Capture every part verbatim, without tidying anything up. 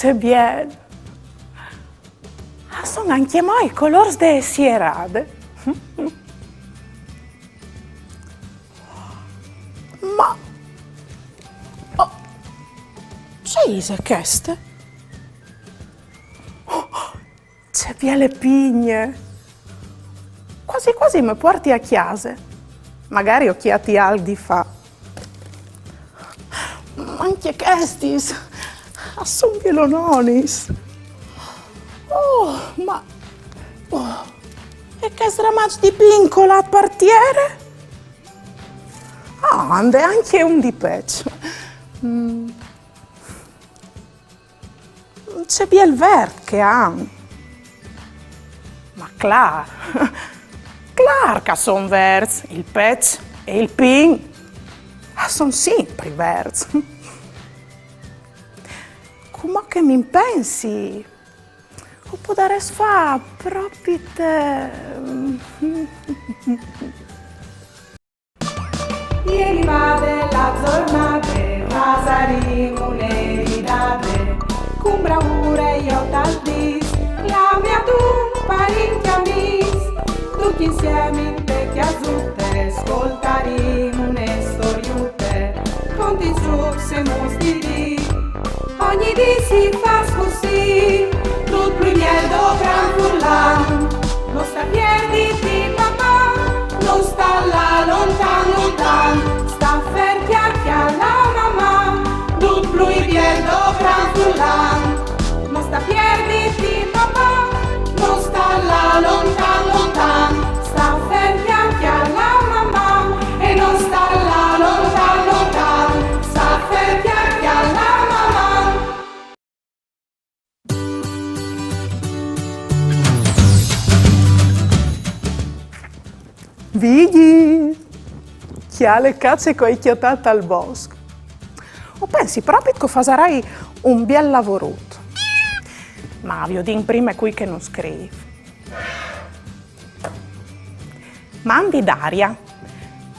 Ce biel! A son ancjemò i colôrs de sierade. Ma, oh, ce ise cheste? Oh, ce biele pigne! Cuasi cuasi me puarti a cjase. Magari o cjati alc di fâ. Ma ancje chestis a son bielononis. Oh, ma, oh, e chest ramaç di pin colât par tiere? Ah, a 'nd è ancje un di peç. Mm. Ce biel vert che a àn! Ma clâr, clâr che a son verts, il peç e il pin a son simpri verts. Cumò che mi impensi, o podarès fâ propit... Jeri vade la zornade, fasarìn une ridade, cun braure jo tal dîs, clamìn un parint di amîs, ducj insiemi inte cjasute, scoltarìn une storiute, contint zûcs e muts di dì. Ogni dì si fâs cussì, dut plui biel dopran furlan. No sta pierditi, Maman, no sta lâ lontan, lontan. Sta fer, cjale, cjale, Maman, dut plui biel dopran furlan. No sta pierditi, Maman, no sta lâ lontan, lontan. Sta fer, cjale, cjale, Maman, e no sta lâ lontan, lontan. Sta fer, cjale, cjale, Maman. Vigji! Cjale ca ce che o ai cjatât tal bosc. O pensi propit che o fasarai un biel lavorut. Ma viodìn prime cui che nus scrîf. Mandi Daria.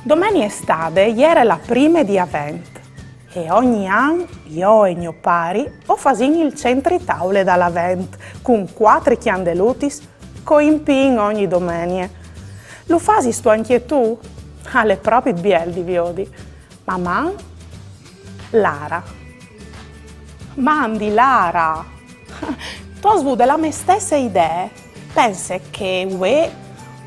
Domenie stade e jere la prime di Avent e ogni an jo e gno pari o fasìn il centri taule dal Avent cun cuatri cjandelutis che o impìn ogni domenie. Lu fasistu ancje tu? Al è propit biel di viodi. Maman, Lara. Mandi, Lara! Tu âs vude la mê stesse idee. Pense che vuê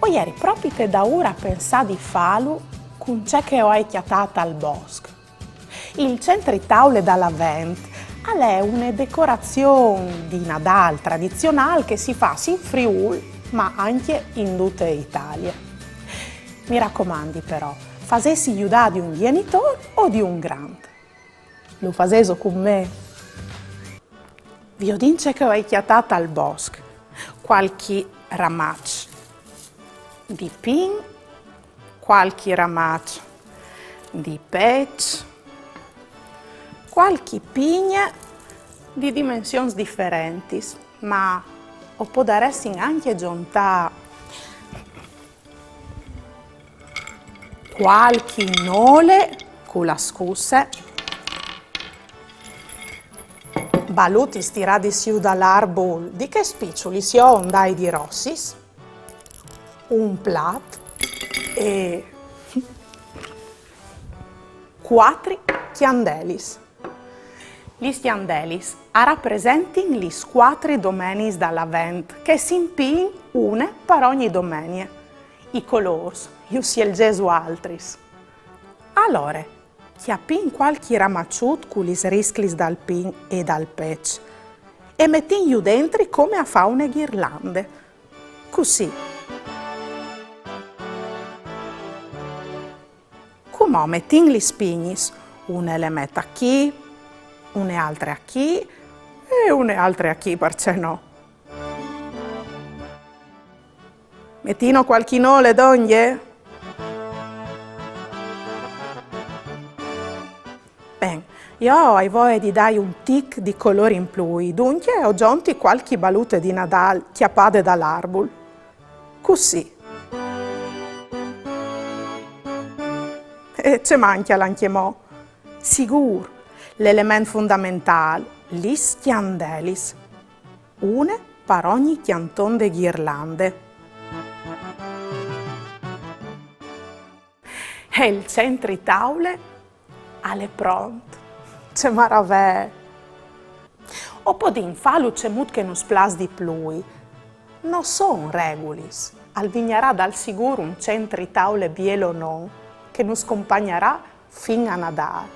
o jeri propit daûr a pensâ di fâlu cun ce che o ai cjatât tal bosc. Il centri taule dal Avent al è une decorazion di Nadâl tradizionâl che si fâs in Friûl, ma ancje in dute Italie. Mi racomandi però, fasêsi judâ di un gjenitôr o di un grant. Lu fasêso cun me? Viodìn ce che o ai cjatât tal bosc. Cualchi ramaç di pin, cualchi ramaç di peç, cualchi pigne di dimensions diferentis, ma o podaressin ancje zontâ cualchi nole cu la scusse, balutis tiradis jù dal arbul di chês piçulis, jo o 'nd ai di rossis, un plat e cuatri cjandelis. Lis cjandelis a rapresentin lis cuatri domeniis dal Avent, che si impiin une par ogni domenie. I colôrs ju sielzês vualtris. Alore, cjapìn cualchi ramaçut cu lis risclis dal pin e dal peç e metìnju dentri come a fâ une ghirlande. Cussì. Cumò metìn lis pignis, une le met achì, une altre achì e une altre achì, parcè no? Metìno cualchi nole dongje? Ben, jo o ai voie di dâi un tic di colôr in plui, duncje o zonti cualchi balute di Nadâl cjapade dal arbul. Cussì. E ce mancjal ancjemò? Sigûr, l'element fondamentâl, Lis cjandelis, une par ogni cjanton de ghirlande. E il centri taule al è pront. Ce maravee! O podìn fâlu cemût che nus plâs di plui. No son regulis. Al vignarà dal sigûr un centri taule bielonon che nus compagnarà fin a Nadâl.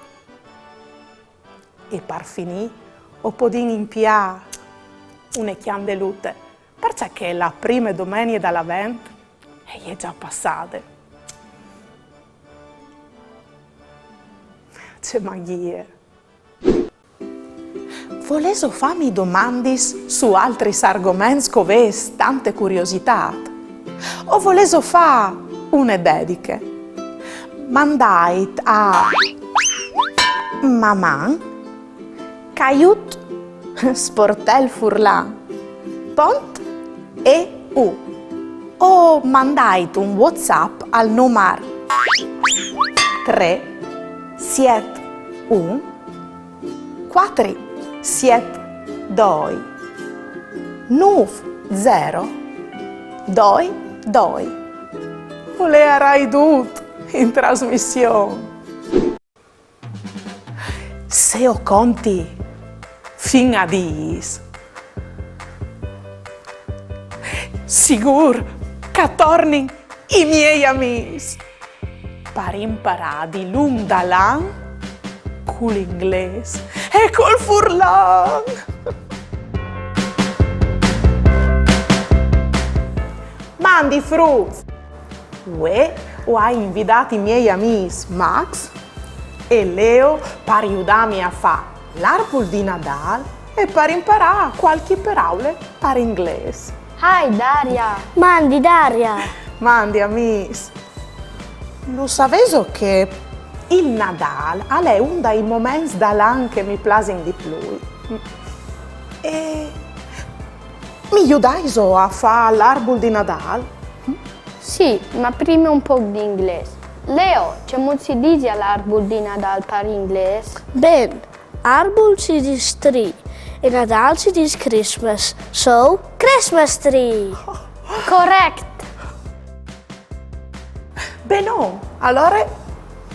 E par finî o podìn impiâ une cjandelute, parcè che la prime domenie dal Avent e je za passade. Ce magjie! Volêso fâmi domandis su altris argoments che o vês tante curiositât? O volêso fâ une dediche? Mandait a maman caiut sportel furlan pont eu o mandait un WhatsApp al numar trê siet un cuatri siet doi nûf zero doi doi. O learai dut in trasmission. Se o conti fin a dîs, sigûr che a tornin i miei amîs par imparâ dilunc dal an cul inglês e cul furlan. Mandi fruts! Vuê o ai invidât i miei amîs Max e Leo par judâmi a fâ l'arbul di Nadâl e par imparâ cualchi peraule par inglês. Hi, Daria! Mandi, Daria! Mandi, amîs! Lu savêso che il Nadâl al è un dai moments dal an che mi plasin di plui? E mi judaiso a fâ l'arbul di Nadâl? Sì, ma prime un pôc di inglês. Leo, cemût si disi al arbul di Nadâl par inglês? Ben, arbul si dîs tree e Nadâl si dîs Christmas. So, Christmas tree! Correct! Benon, alore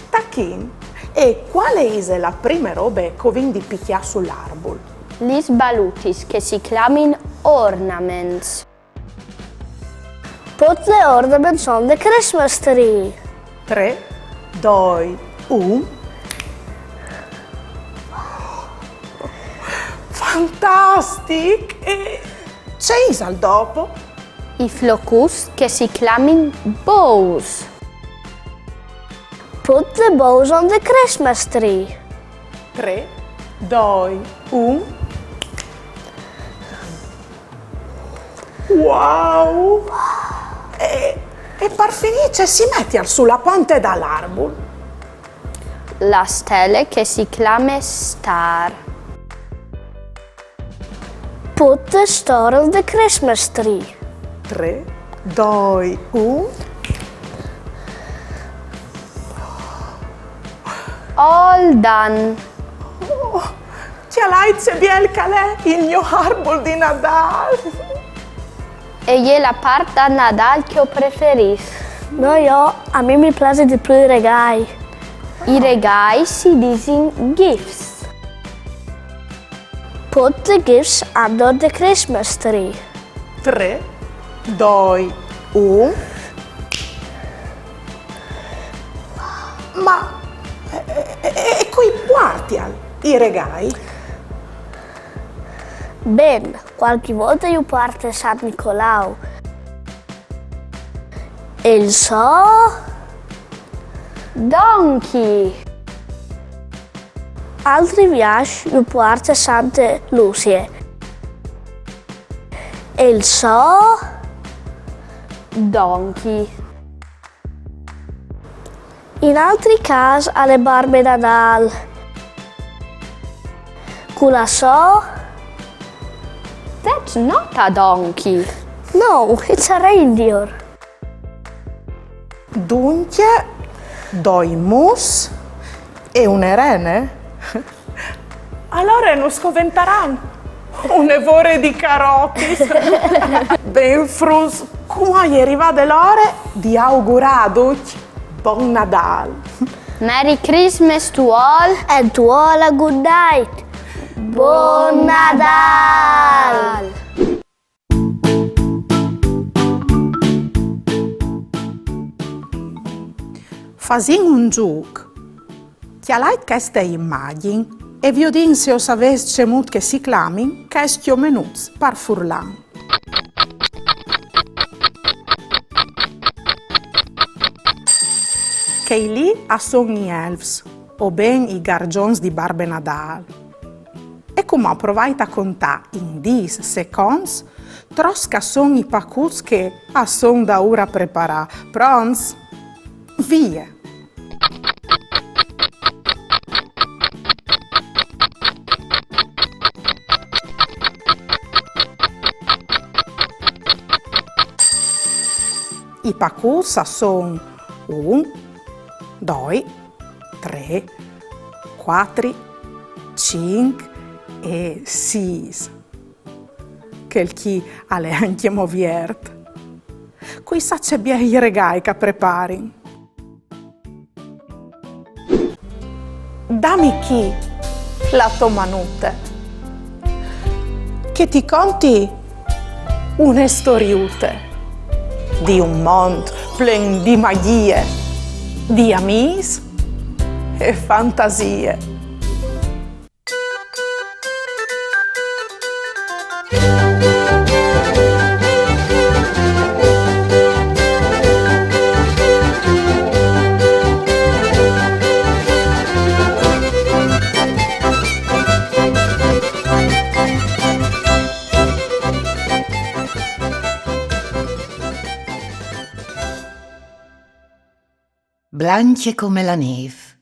tachìn. E cuale ise la prime robe che o vin di picjâ sul arbul? Lis balutis che si clamin ornaments. Put the ornaments on the Christmas tree. Trê, doi, un. Fantastic! E ce isal dopo? I flocuts che si clamin bows. Put the bows on the Christmas tree. Trê, doi, un. Wow! E, e par finî ce si metial su la ponte dal arbul? La stele che si clame star. Put the star on the Christmas tree. Trê, doi, un. All done. Oh, cjalait ce biel che al è il gno arbul di Nadâl! E je la part dal Nadâl che o preferìs. No, jo, a mi mi plasin di plui i regâi. I regâi si disin gifts. Put the gifts under the Christmas tree. Trê, doi, un. Ma, e, e, e cui puartial i regâi? Ben, cualchi volte ju puarte Sant Nicolau. E il so? Donkey! Altri viaçs ju puarte Sante Lucie. E il so? Donkey. In altri câs al è Barbe Nadâl. Cu la so? That's not a donkey. No, it's a reindeer. Duncje, doi mus e une rene? Alore nus coventaran une vore di carotis. Ben fruts, cumò e je rivade l'ore di augurâ a ducj Bon Nadâl. Merry Christmas to all and to all a good night. Bon Nadâl! Fasìn un zûc. Cjalait cheste imagjin e viodìn se o savês cemût che si clamin chescj omenuts par furlan. Chei li a son i elfs, o ben i gargjons di Barbe Nadâl. E cumò provait a contâ in dîs seconts trops che a son i pacuts che a son daûr a preparâ. Pronts? Vie! I pacuts a son un, doi, trê, cuatri, cinc e sîs. Chel chi al è ancjemò viert. Cui sa ce biei regâi che a preparin. Dami chi la tô manute, che ti conti une storiute di un mont plen di magjie, di amîs e fantasie. Blancje come la nêf.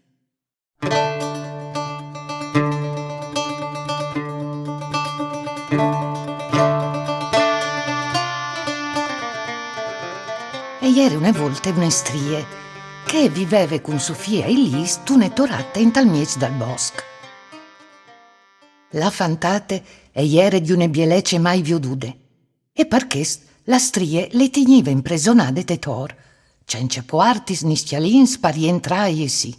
E jere une volte une strie che e viveve cun sô fie Ailis intune torate intal mieç dal bosc. La fantate e jere di une bielece mai viodude, e par chest la strie le tignive impresonade te tor, cence puartis ni scjalins par jentrâ e jessî.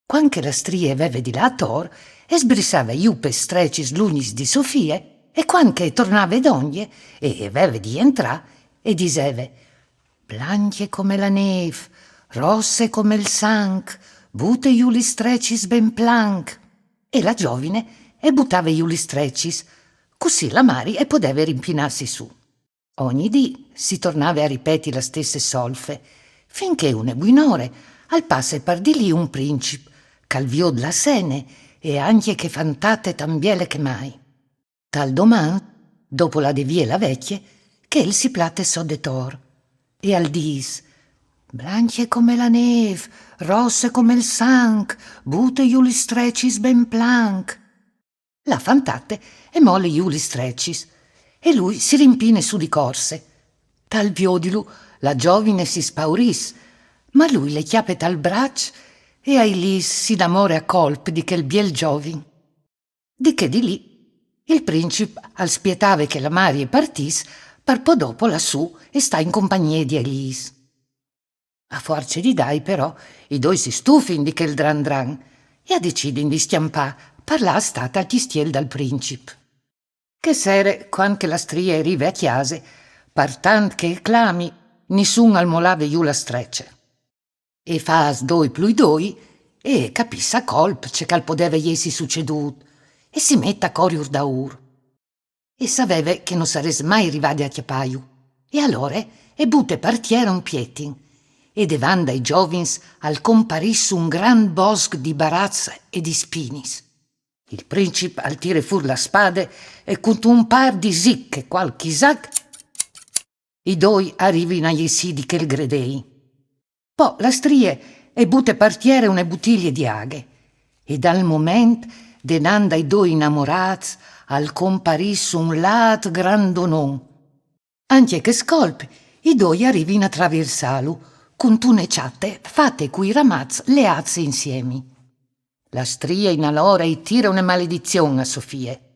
Cuant che la strie e veve di lâ ator, e sbrissave jù pes strecis lungjis di sô fie, e cuant che e tornave dongje e e veve di jentrâ, e diseve: «Blancje come la nêf, rosse come il sanc, bute jù lis strecis ben planc.» E la zovine e butave jù lis strecis, cussì la mari e podeve rimpinâsi sù. Ogni dì si tornave a ripeti la stesse solfe, fin che une buinore al passe par di li un princip, che al viôt la sene e ancje chê fantate tant biele che mai. Tal doman, dopo lade vie la vecje, chel si plate sot de tor e al dîs: «Blancje come la nêf, rosse come il sanc, bute jù lis strecis ben planc.» La fantate e mole jù lis strecis, e lui si rimpine sù di corse. Tal viodilu, la zovine si spaurìs, ma lui le cjape tal braç e Ailis si inamore a colp di chel biel zovin. Di chê dì li, il princip al spietave che la mari e partìs, par po dopo lâ sù e stâ in compagnie di Ailis. A fuarce di dai, però, i doi si stufin di chel dran dran e a decidin di scjampâ par lâ a stâ tal cjistiel dal princip. Chê sere, cuant che la strie e rive a cjase, par tant che e clami, nissun al molave jù la strece. E fâs doi plui doi, e e capìs a colp ce che al podeve jessi sucedût, e si met a coriur daûr. E saveve che no sarès mai rivade a cjapâju. E alore e bute par tiere un pietin, e devant dai zovins al comparìs un grant bosc di baraçs e di spinis. Il princip al tire fûr la spade e cuntun pâr di zic e cualchi zac, i doi a rivin a jessî di chel gredei. Po la strie e bute par tiere une butilie di aghe, e dal moment denant dai doi inamorâts al comparìs un lât grandonon. Ancje chest colp i doi a rivin a traviersâlu, cuntune çate fate cui ramaçs leâts insiemi. La strie in alore i tire une maledizion a sô fie.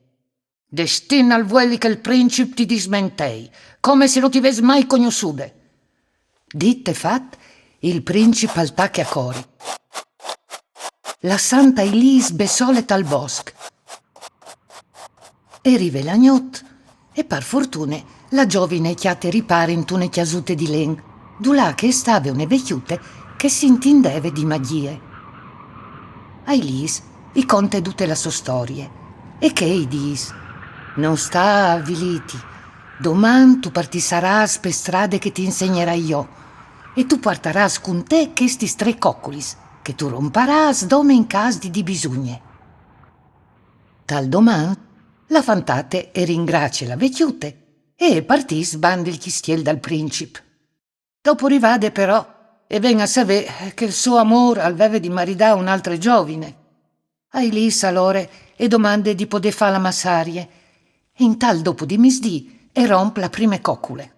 Destin al vueli che il princip ti dismentei, come se no ti ves mai cognossude. Dit e fat, il princip al tache a cori, lassant Ailis bessole tal bosc. E rive la gnot, e par fortune la giovine e cjate ripar intune cjasute di len, dulà che e stave une vecjute che si intindeve di magjie. Ailis i conte dute la sô storie, e chê i dîs: No sta avilîti, doman tu partissarâs pe strade che ti insegnarai jo, e tu puartarâs cun te chestis trê coculis, che tu romparâs dome in câs di dibisugne. Tal doman, la fantate e ringracie la vecjute e e partìs bande il cjistiel dal princip. Dopo rivade, però, e ven a savê che il so amôr al veve di maridâ une altre giovine. Ailis alore e domande di podê fâ la massarie. E intal dopo di misdì e romp la prime cocule.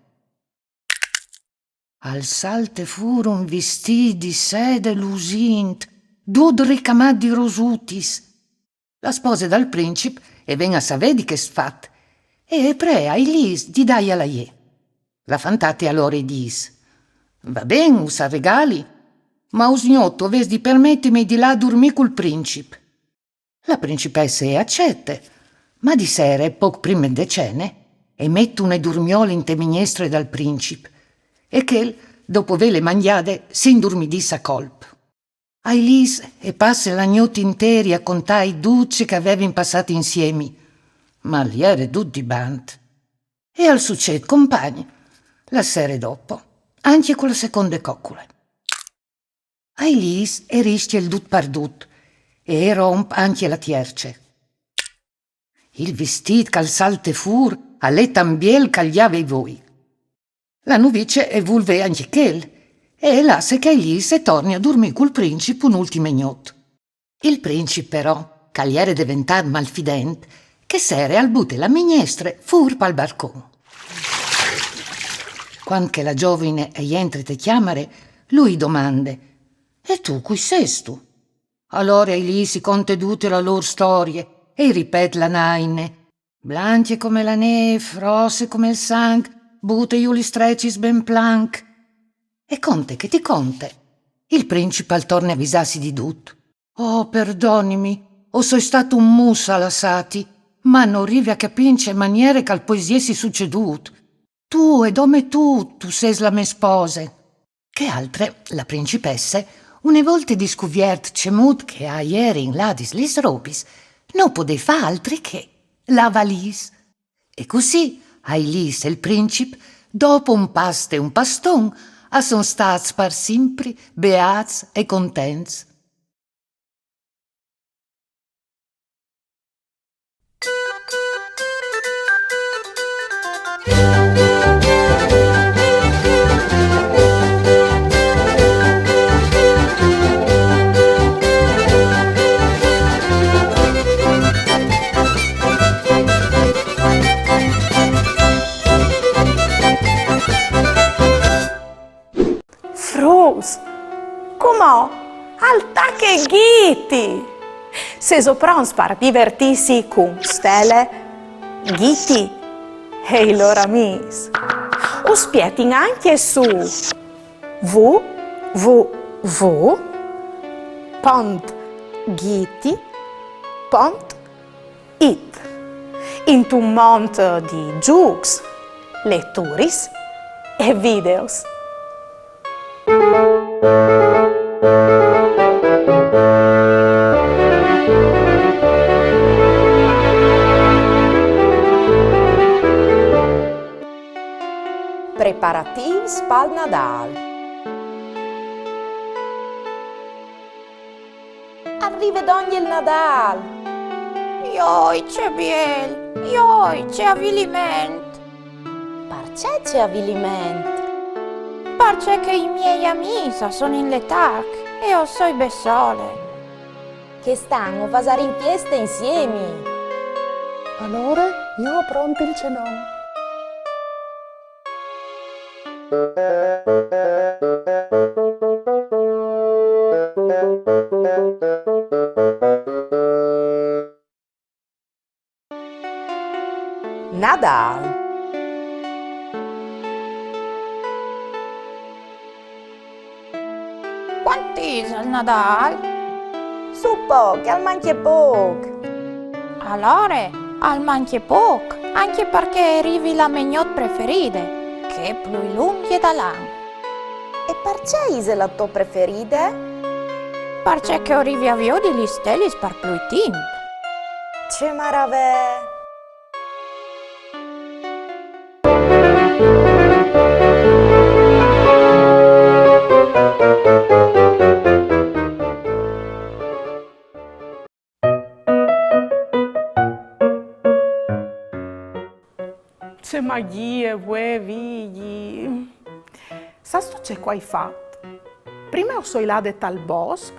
Al salte fûr un vistît di sede lusint, dut ricamât di rosutis. La spose dal princip e ven a savê di chest fat, e e pree Ailis di dâjal a jê. La fantate alore i dîs: Va ben, us al regali, ma usgnot o vês di permetimi di lâ a durmî cul princip. La principesse e acete, ma di sere, pôc prime de cene, e met une durmiole inte mignestre dal princip, e chel, dopo vêle mangjade, si indurmidìs a colp. Ailis e passe la gnot interie a contâi dut ce che a vevin passât insiemi, ma al jere dut dibant. E al sucêt compagn la sere dopo, ancje cu la seconde cocule. Ailis e riscje il dut par dut, e e romp ancje la tierce. Il vistît che al salte fûr al è tant biel che al gjave i voi. La nuvice e vûl vê ancje chel, e e lasse che Ailis e torni a durmî cul princip une ultime gnot. Il princip però, che al jere deventât malfident, chê sere al bute la mignestre fûr pal barcon. Cuant che la giovine e jentre te cjamare, lui i domande: E tu, cui sêstu? Alore Ailis i conte dute la lôr storie e i ripet la naine: Blancje come la nêf, rosse come il sanc, bute jù lis strecis ben planc. E conte che ti conte, il princip al torne a visâsi di dut. Oh, perdonimi, o soi stât un mus a lassâti, ma no rivi a capî in ce maniere che al pues jessi sucedût. Tu e dome tu, tu sês la mê spose. Chê altre, la principesse, une volte discuviert cemût che a jerin ladis lis robis, no podè fâ altri che lavalîs. E cussì Ailis e il princip, dopo un past e un paston, a son stâts par simpri beâts e contents. Fruts, cumò al tache Ghiti! Sêso pronts par divertîsi cun Stele, Ghiti e i lôr amîs? Us spietin ancje su www.ghiti.it, intun mont di zûcs, leturis e videos. Preparatîfs pal Nadâl. Al rive dongje il Nadâl! Joi, ce biel! Joi, ce aviliment! Parcè ce aviliment? Parcè che i miei amîs a son in letarc e jo o soi bessole. Chest an o fasarìn fieste insiemi. Alore, jo o pronti il cenon. Nadâl. Cuant isal Nadâl? Sù pôc, al mancje pôc. Alore, al mancje pôc, ancje parcè e rivi la mê gnot preferide, chê plui lungje dal an. E parcè ise la tô preferide? Parcè che o rivi a viodi lis stelis par plui timp. Ce maravee! Ce magjie, vuê, Vigji! Sâstu ce che o ai fat? Prime o soi lade tal bosc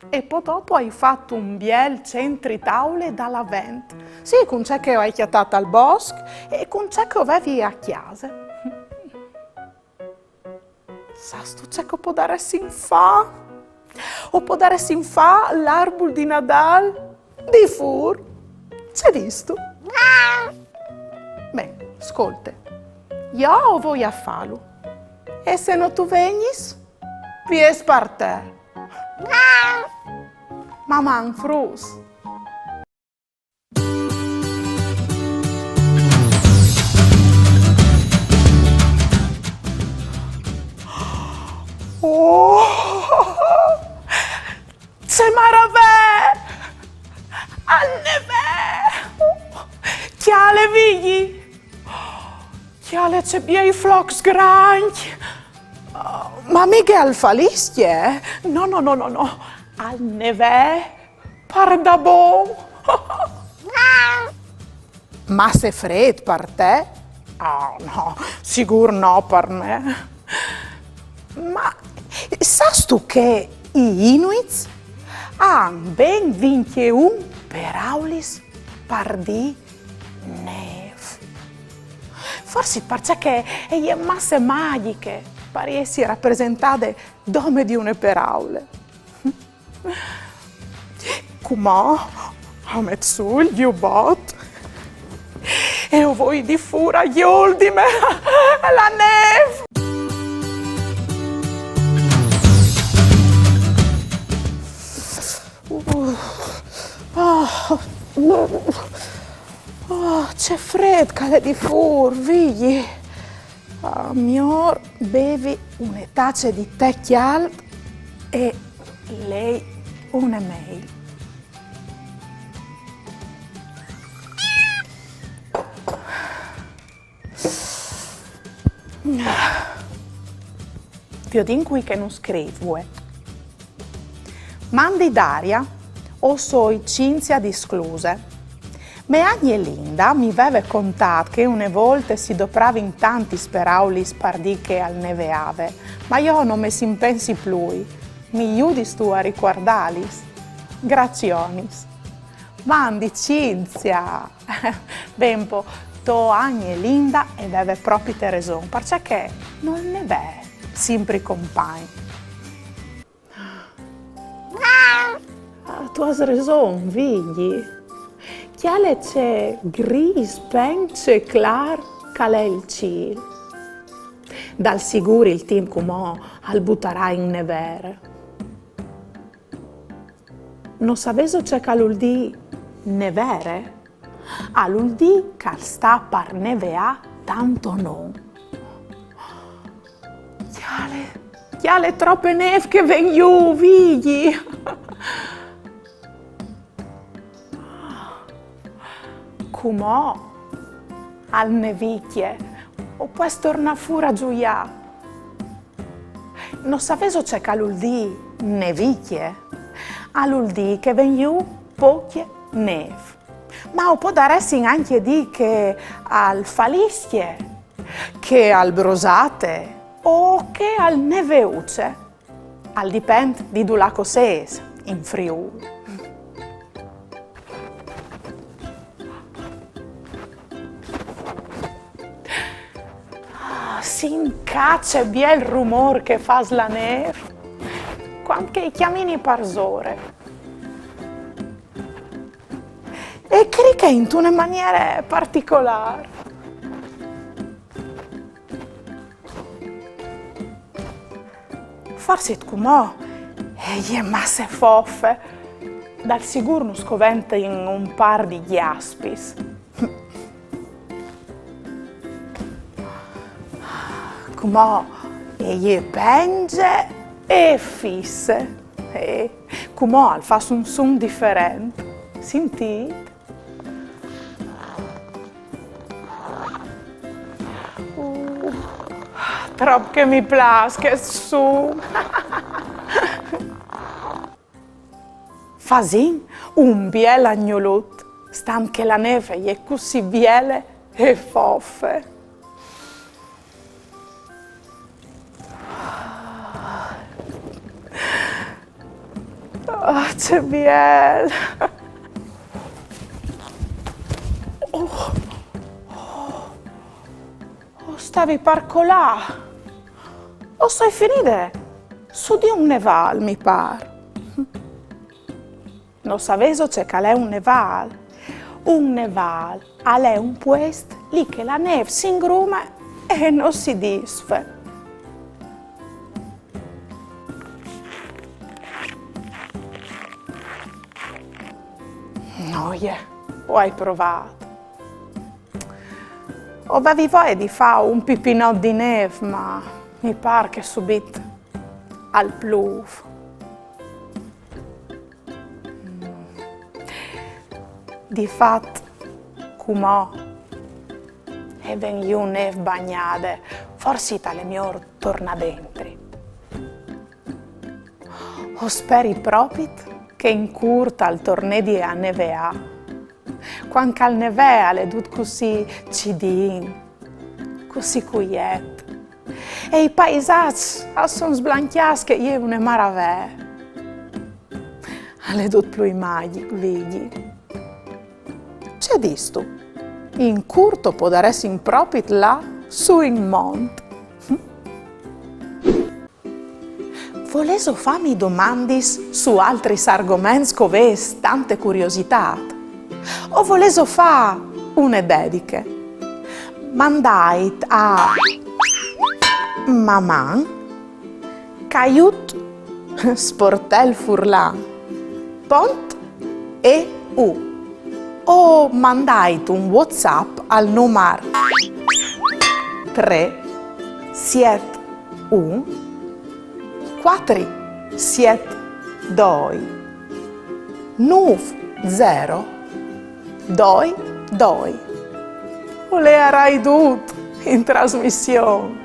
e po dopo o ai fat un biel centri taule dal Avent. Sì, cun ce che o ai cjatât tal bosc e cun ce che o vevi a cjase. Sâstu ce che o podaressin fâ? O podaressin fâ l'arbul di Nadâl di fûr. Ce distu? Ben, scolte, jo o voi a fâlu. E se no tu vegnis, piês par te. Maman, fruts. Oh! Ce maravee! Al nevee! Cjale, Vigji! Cjale ce biei flocs grancj! Ma mighe al faliscje, eh? No, no, no, no, no. Al nevee pardabon. Masse frêt par te? Ah, no, sigûr no par me. Ma sâstu che i Inuits a àn ben vincjeun peraulis par dî nêf? Forsit parcè che e je masse magjiche par jessi rapresentade dome di une peraule. Cumò o met sù il gjubot e o voi di fûr a gjûldime la nêf. Uh, oh, oh, ce frêt che al è di fûr, Vigji. Ah, miôr bevi une tace di tè cjalt e lei une mail. Viodìn cui che nus scrîf vuê. Mandi Daria, o soi Cinzia di Scluse. Mê agne Linda mi veve contât che une volte si dopravin tantis peraulis par dî che al neveave, ma jo no mes impensi plui. Mi judistu a ricuardâlis? Gracionis. Mandi, Cinzia! Ben po, tô agne Linda e veve propite reson, parcè che nol nevee simpri compagn. Ah, tu âs reson, Vigji. Cjale ce grîs, penç e clâr che al è il cîl. Dal sigûr il timp cumò al butarà in nevere. No savêso ce che al vûl dî nevere? Al vûl dî che al sta par neveâ tantonon. Cjale, cjale trope nêf che e ven jù, Vigji! Cumò al nevicje, o pues tornâ fûr a zuiâ. No savêso ce che al vûl dî nevicje? Al vûl dî che e ven jù pocje nêf. Ma o podaressin ancje dî che al faliscje, che al brosate o che al neveuce. Al dipent di dulà che o sês in Friûl. Ah, sint ca ce biel rumôr che e fâs la nêf, cuant che e cjamine parsore. E criche intune maniere particolâr. Forsit cumò e je masse fofe. Dal sigûr nus coventin un pâr di gjespis. Cumò e je pence e fisse. E cumò al fâs un sun diferent. Sintît? Uh, trop che mi plâs chest sun. Fasìn un biel agnolut, stant che la nêf e je cussì biele e fofe. Oh, ce biel! Oh, oh, o stavi par colâ. O soi finide su di un nevâl, mi pâr. No savêso ce che al è un nevâl? Un nevâl al è un puest li che la nêf si ingrume e no si disfe. Noie, o ai provât. O vevi voie di fâ un pipinot di nêf, ma mi pâr che subit al plûf. Di fat, cumò e ven jù nêf bagnade, forsit al è miôr tornâ dentri. O speri propit che in curt al tornedi a neveâ. Cuant che al nevee al è dut cussì cidin, cussì cuiet. E i paisaçs a son sblancjâts che e je une maravee. Al è dut plui magjic, viodi. Ce distu? In curt o podaressin propit lâ sù in mont. Volêso fâmi domandis su altris argoments che o vês tante curiositât? O volêso fâ une dediche? Mandait a maman caiut sportel furlan pont e u o mandait un WhatsApp al numar trê siet un cuatri siet doi nûf zero doi doi. O leiarai dut in trasmission.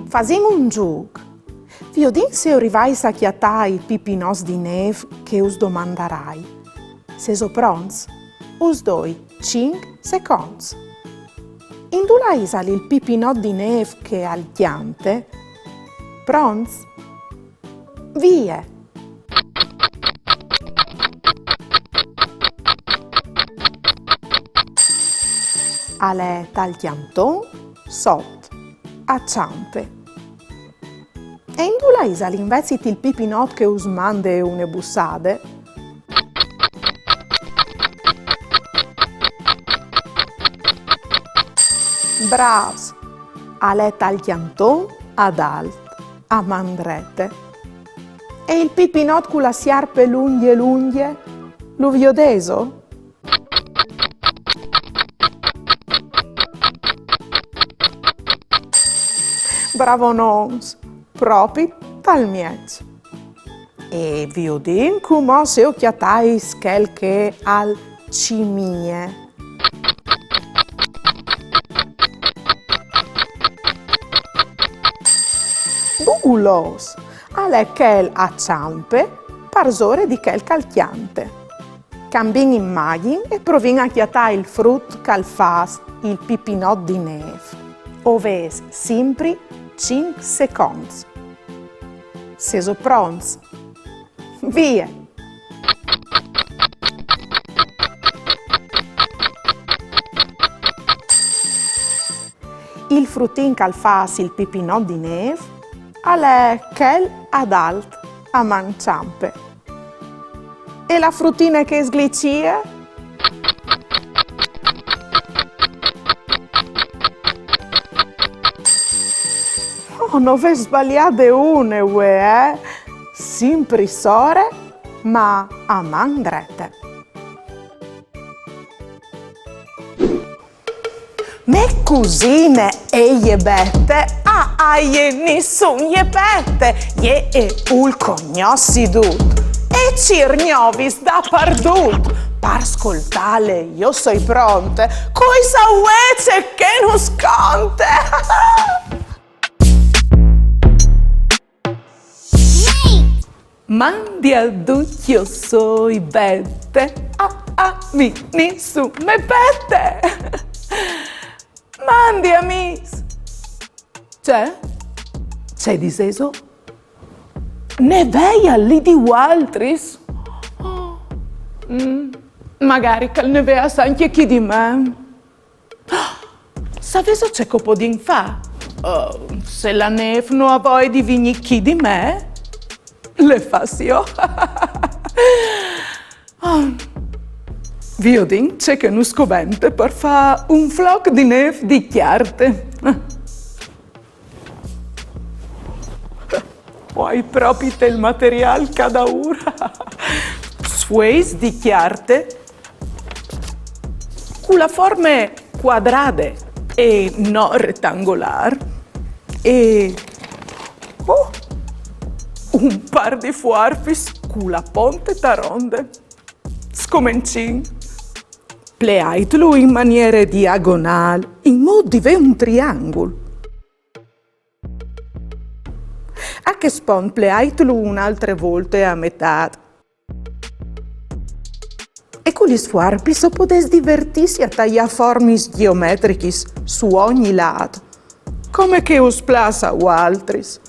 Fasìn un zûc. Viodìn se o rivais a cjatâ i pipinots di nêf che us domandarai. Sêso pronts? Us doi cinc seconts. Indulà isal il pipinot di nêf che al cjante? Pronts? Vie! Al è tal cjanton sot, a çampe. E indulà isal invezit il pipinot che us mande une bussade? Brâfs! Al è tal cjanton adalt, a man drete. E il pipinot cu la siarpe lungje lungje, lu viodêso? Bravonons, propit tal mieç. E viodìn cumò se o cjatais chel che al cimie. Bulos! Al è chel a çampe, parsore di chel che al cjante. Cambìn imagjin e provìn a cjatâ il frut che al fâs il pipinot di nêf. O vês simpri cinc seconts. Sêso pronts? Vie! Il frutin che al fâs il pipinot di nêf al è chel adalt, a man çampe. E la frutine che e sglicie? Oh, no vês sbaliade une, vuê, eh? Simpri sore, ma a man drete. Mê cusine e je Bete, a, a jê nissun je pete, jê e vûl cognossi dut. E cîr gnovis dapardut. Par scoltâle jo soi pronte, cui sa vuê ce che nus conte. Mandi a ducj, jo soi Bete, a, a mi nissun me pete. Mandi amîs. Ce? Ce disêso? Ne vêl li di vualtris? Oh, mm, magari che al ne vês ancje chi di me. Savêso ce che o podìn fâ? Eh, se la nêf no à voie di vignî chi di me, le fâs jo. Ah, viodìn ce che nus covente par fâ un floc di nêf di cjarte. O ai propit il materiâl ca daûr. Sfueis di cjarte cu la forme cuadrade e no retangolâr, e, oh, un pâr di fuarpis cu la ponte taronde. Scomencìn. Pleaitlu in maniere diagonâl, in mût di vê un triangul. A chest pont pleaitlu une altre volte a metât. E cu lis fuarpis o podês divertîsi a taiâ formis gjeometrichis su ogni lât, come che us plâs a vualtris.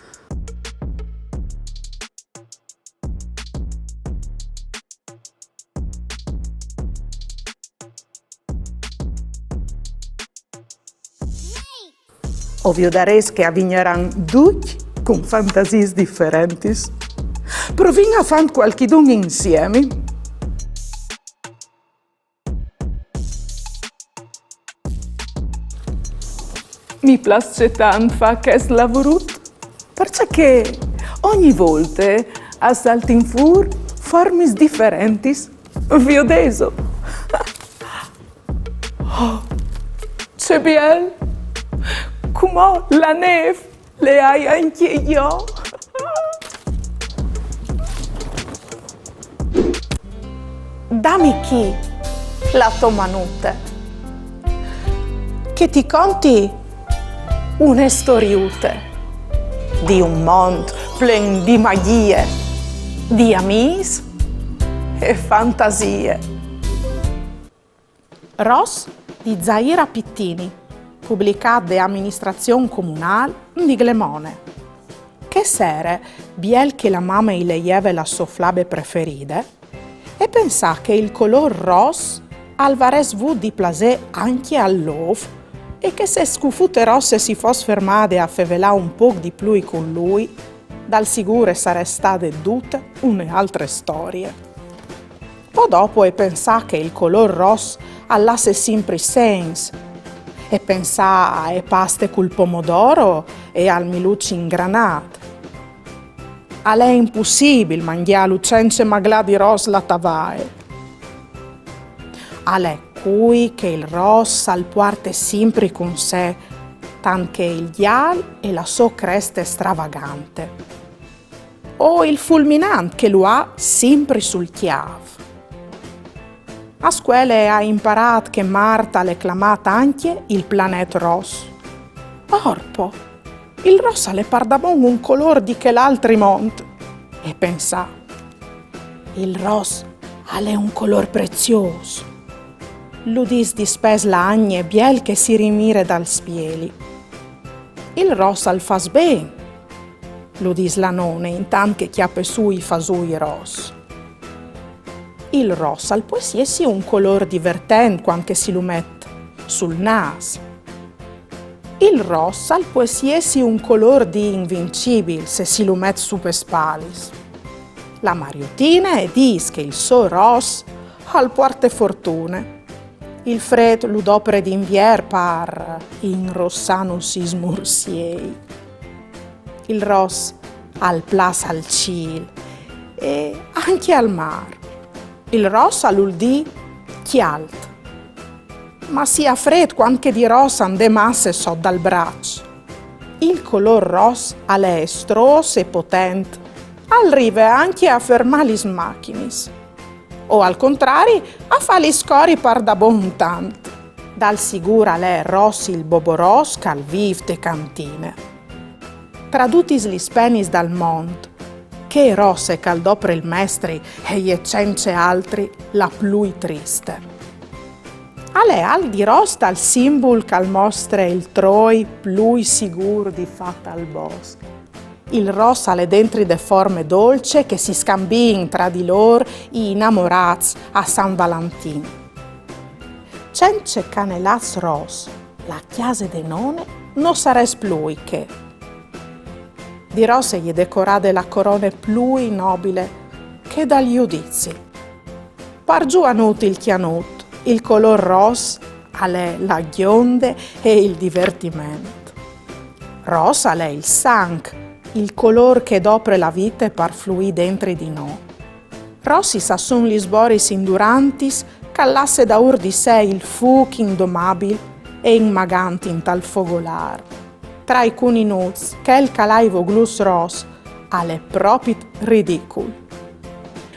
O viodarês che a vignaran ducj cun fantasiis diferentis. Provìn a fânt cualchidun insiemi. Mi plâs tant fâ chest lavôr, parcè che ogni volte a saltin fûr formis diferentis. Viodêso? Oh, ce biel! Cumò la nêf le ai ancje jo. Dami chi la tô manute, che ti conti une storiute di un mont plen di magjie, di amîs e fantasie. Ros di Zaira Pittini, publicât de aministrazion comunâl di Glemone. Chê sere, biel che la mame i leieve la sô flabe preferide, e pensà che il colôr ros al varès vût di plasê ancje al lôf, e che se Scufute Rosse si fos fermade a fevelâ un pôc di plui cun lui, dal sigûr e sarès stade dute une altre storie. Po dopo e pensà che il colôr ros al lasse simpri segns. E pensà ae paste cul pomodoro e al miluç ingranât. Al è impussibil mangjâlu cence maglâ di ros la tavaie. Al è cui che il ros al puarte simpri cun se, tant che il gjal e la sô creste stravagante. O il fulminant che lu à simpri sul cjâf. A scuele e à imparât che Mart al è clamât ancje il planet ros. Orpo, il ros al è pardabon un colôr di chel altri mont. E pensà, il ros al è un colôr preziôs. Lu dîs dispès la agne biel che si rimire dal spieli. Il ros al fâs ben, lu dîs la none, intant che e cjape sù i fasûi ros. Il ros al pues jessi un colôr divertent cuant che si lu met sul nâs. Il ros al pues jessi un colôr di invincibil se si lu met su pes spalis. La Mariutine e dîs che il so ros al puarte fortune. Il frêt lu dopre di Invier par inrossânus i smursiei. Il ros al plâs al cîl e ancje al mâr. Il ros al vûl dî cjalt. Ma si à frêt cuant che di ros a 'nd è masse sot dal braç. Il colôr ros al è estrôs e potent, al rive ancje a fermâ lis machinis. O al contrari, a fâlis cori pardabon tant. Dal sigûr al è Rossi il boboròs che al vîf te cantine. Tra dutis lis penis dal mont, chê rosse che al dopre il mestri e je cence altri la plui triste. Al è alc di ros tal simbul che al mostre il troi plui sigûr di fâ tal bosc. Il ros al è dentri de forme dolce che si scambiin tra di lôr i inamorâts a San Valentin. Cence canelâts ros, la cjase de none no sarès plui chê. Di ros e je decorade la corone plui nobile, chê dal judizi. Par zuanut il cjanut, il colôr ros al è la gjonde e il divertiment. Ros al è il sanc, il colôr che dopre la vite par fluî dentri di nô. Rossis a son lis boris indurantis che al lasse daûr di se il fûc indomabil e inmagant intal fogolâr. Tra i cuninuts, chel che al à i voglûts ros al è propit ridicul.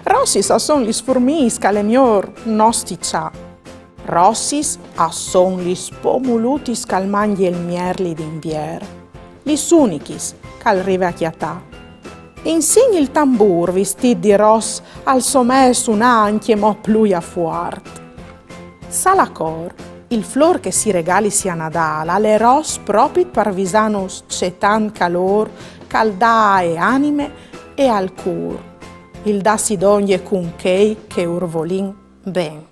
Rossis a son lis furmiis che al è miôr no stiçâ. Rossis a son lis pomulutis che al mangje il mierli d'Invier, lis unichis che al rive a cjatâ. Insin il tambûr vistît di ros al somee sunâ ancjemò plui a fuart. Salacor, il flôr che si regalisi a Nadâl al è ros propit par visânus ce tant calôr che al dà ae anime e al cûr. Il dâsi dongje cun chei che ur volìn ben.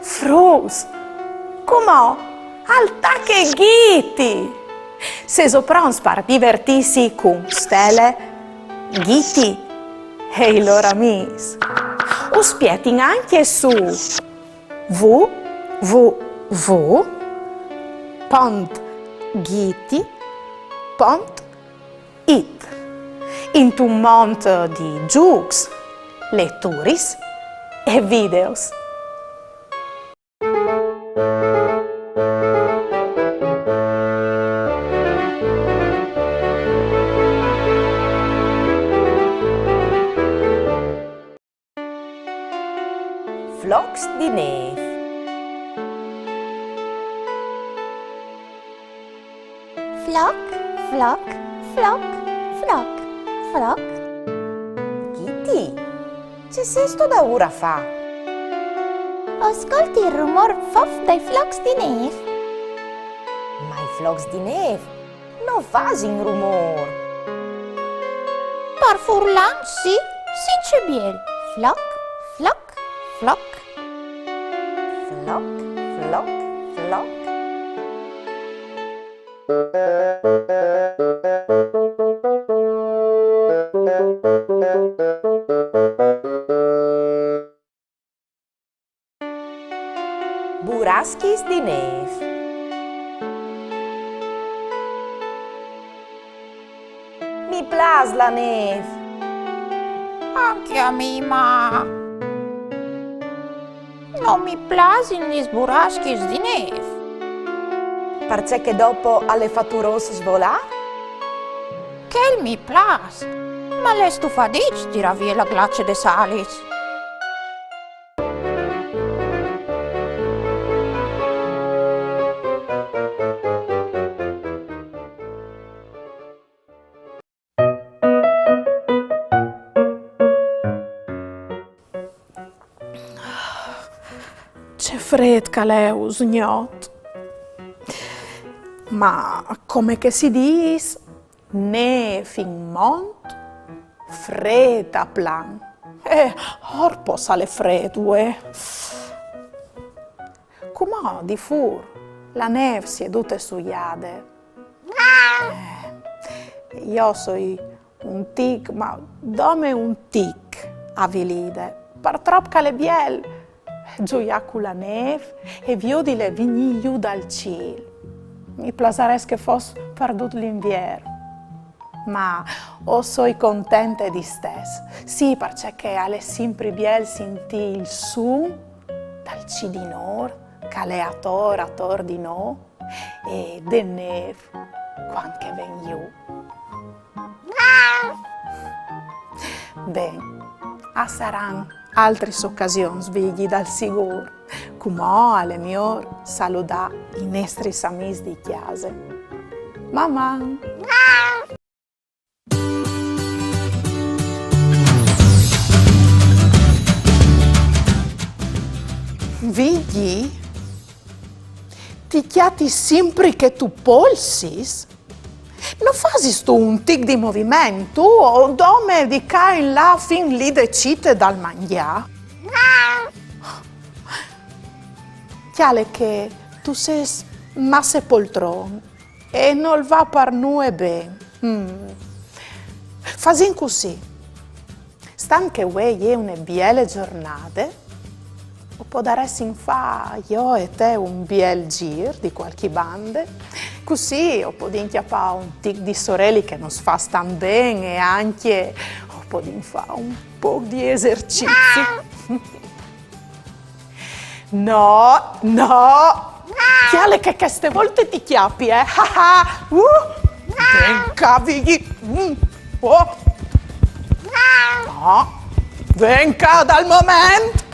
Fruts! Cumò al tache Ghiti! Sêso pronts par divertîsi cun Stele, Ghiti e i lôr amîs? Us spietin ancje su w w w pont ghiti pont it, intun mont di zûcs, leturis e videos. Flocs di nêf. Floc, floc, floc, floc, floc. Ghiti, ce sêstu daûr a fâ? O scolti il rumôr fof dai flocs di nêf. Ma i flocs di nêf no fasin rumôr. Par furlan sì, sint ce biel. Floc, floc, floc. Floc, floc, floc. Burascjis di nêf. Mi plâs la nêf. Ancje a mi, ma no mi plasin lis burascjis di nêf. Parcè che dopo al è faturôs svolâ? Chel mi plâs, ma al è stufadiç tirâ vie la glace des alis. Ce frêt che al è usgnot. Ma come che si dîs, nêf in mont, frêt a plan. Eh, orpo se al è frêt, vuê. Cumò di fûr la nêf si è dute suiade. Eh, jo o soi un tic, ma dome un tic avilide. Par trop che al è biel zuiâ cu la nêf e viodile vignî jù dal cîl. Mi plasarès che al fos par dut l'Invier. Ma o soi contente distès. Sì, parcè che al è simpri biel sintî il sun dal cidinôr che al è ator, ator di nô, e de nêf cuant che e ven jù. Ben, a saran altris ocasions, Vigji, dal sigûr. Cumò al è miôr saludâ i nestris amîs di cjase. Maman! Vigji, ti cjati simpri che tu polsis? No fasistu un tic di moviment, o dome di ca in là fin li de cite dal mangjâ? Cjale che tu sês masse poltron e nol va par nuie ben. Mm. Fasìn cussì. Stant che vuê e je une biele zornade, o podaressin fâ jo e te un biel zîr di cualchi bande, cussì o podìn cjapâ un tic di soreli che nus fâs tant ben e ancje o podìn fâ un pôc di esercizi. No, no! Cjale che cheste volte ti cjapi, eh! Uh! Ven ca, Vigji! Mm. Oh! No! Ven ca dal moment!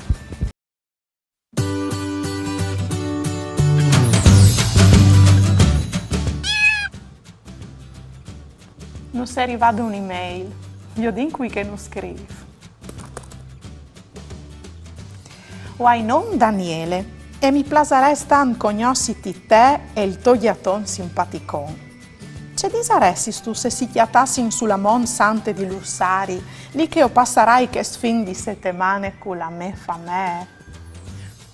Nus è rivade une mail. Viodìn cui che nus scrîf. Uai non, Daniele, e mi plasarès tant cognossiti te e il to gjaton simpaticon. Ce disaressistu se si cjatassin su la mont Sante di Lussari, li che o passarai chest fin di setemane cu la mê famee?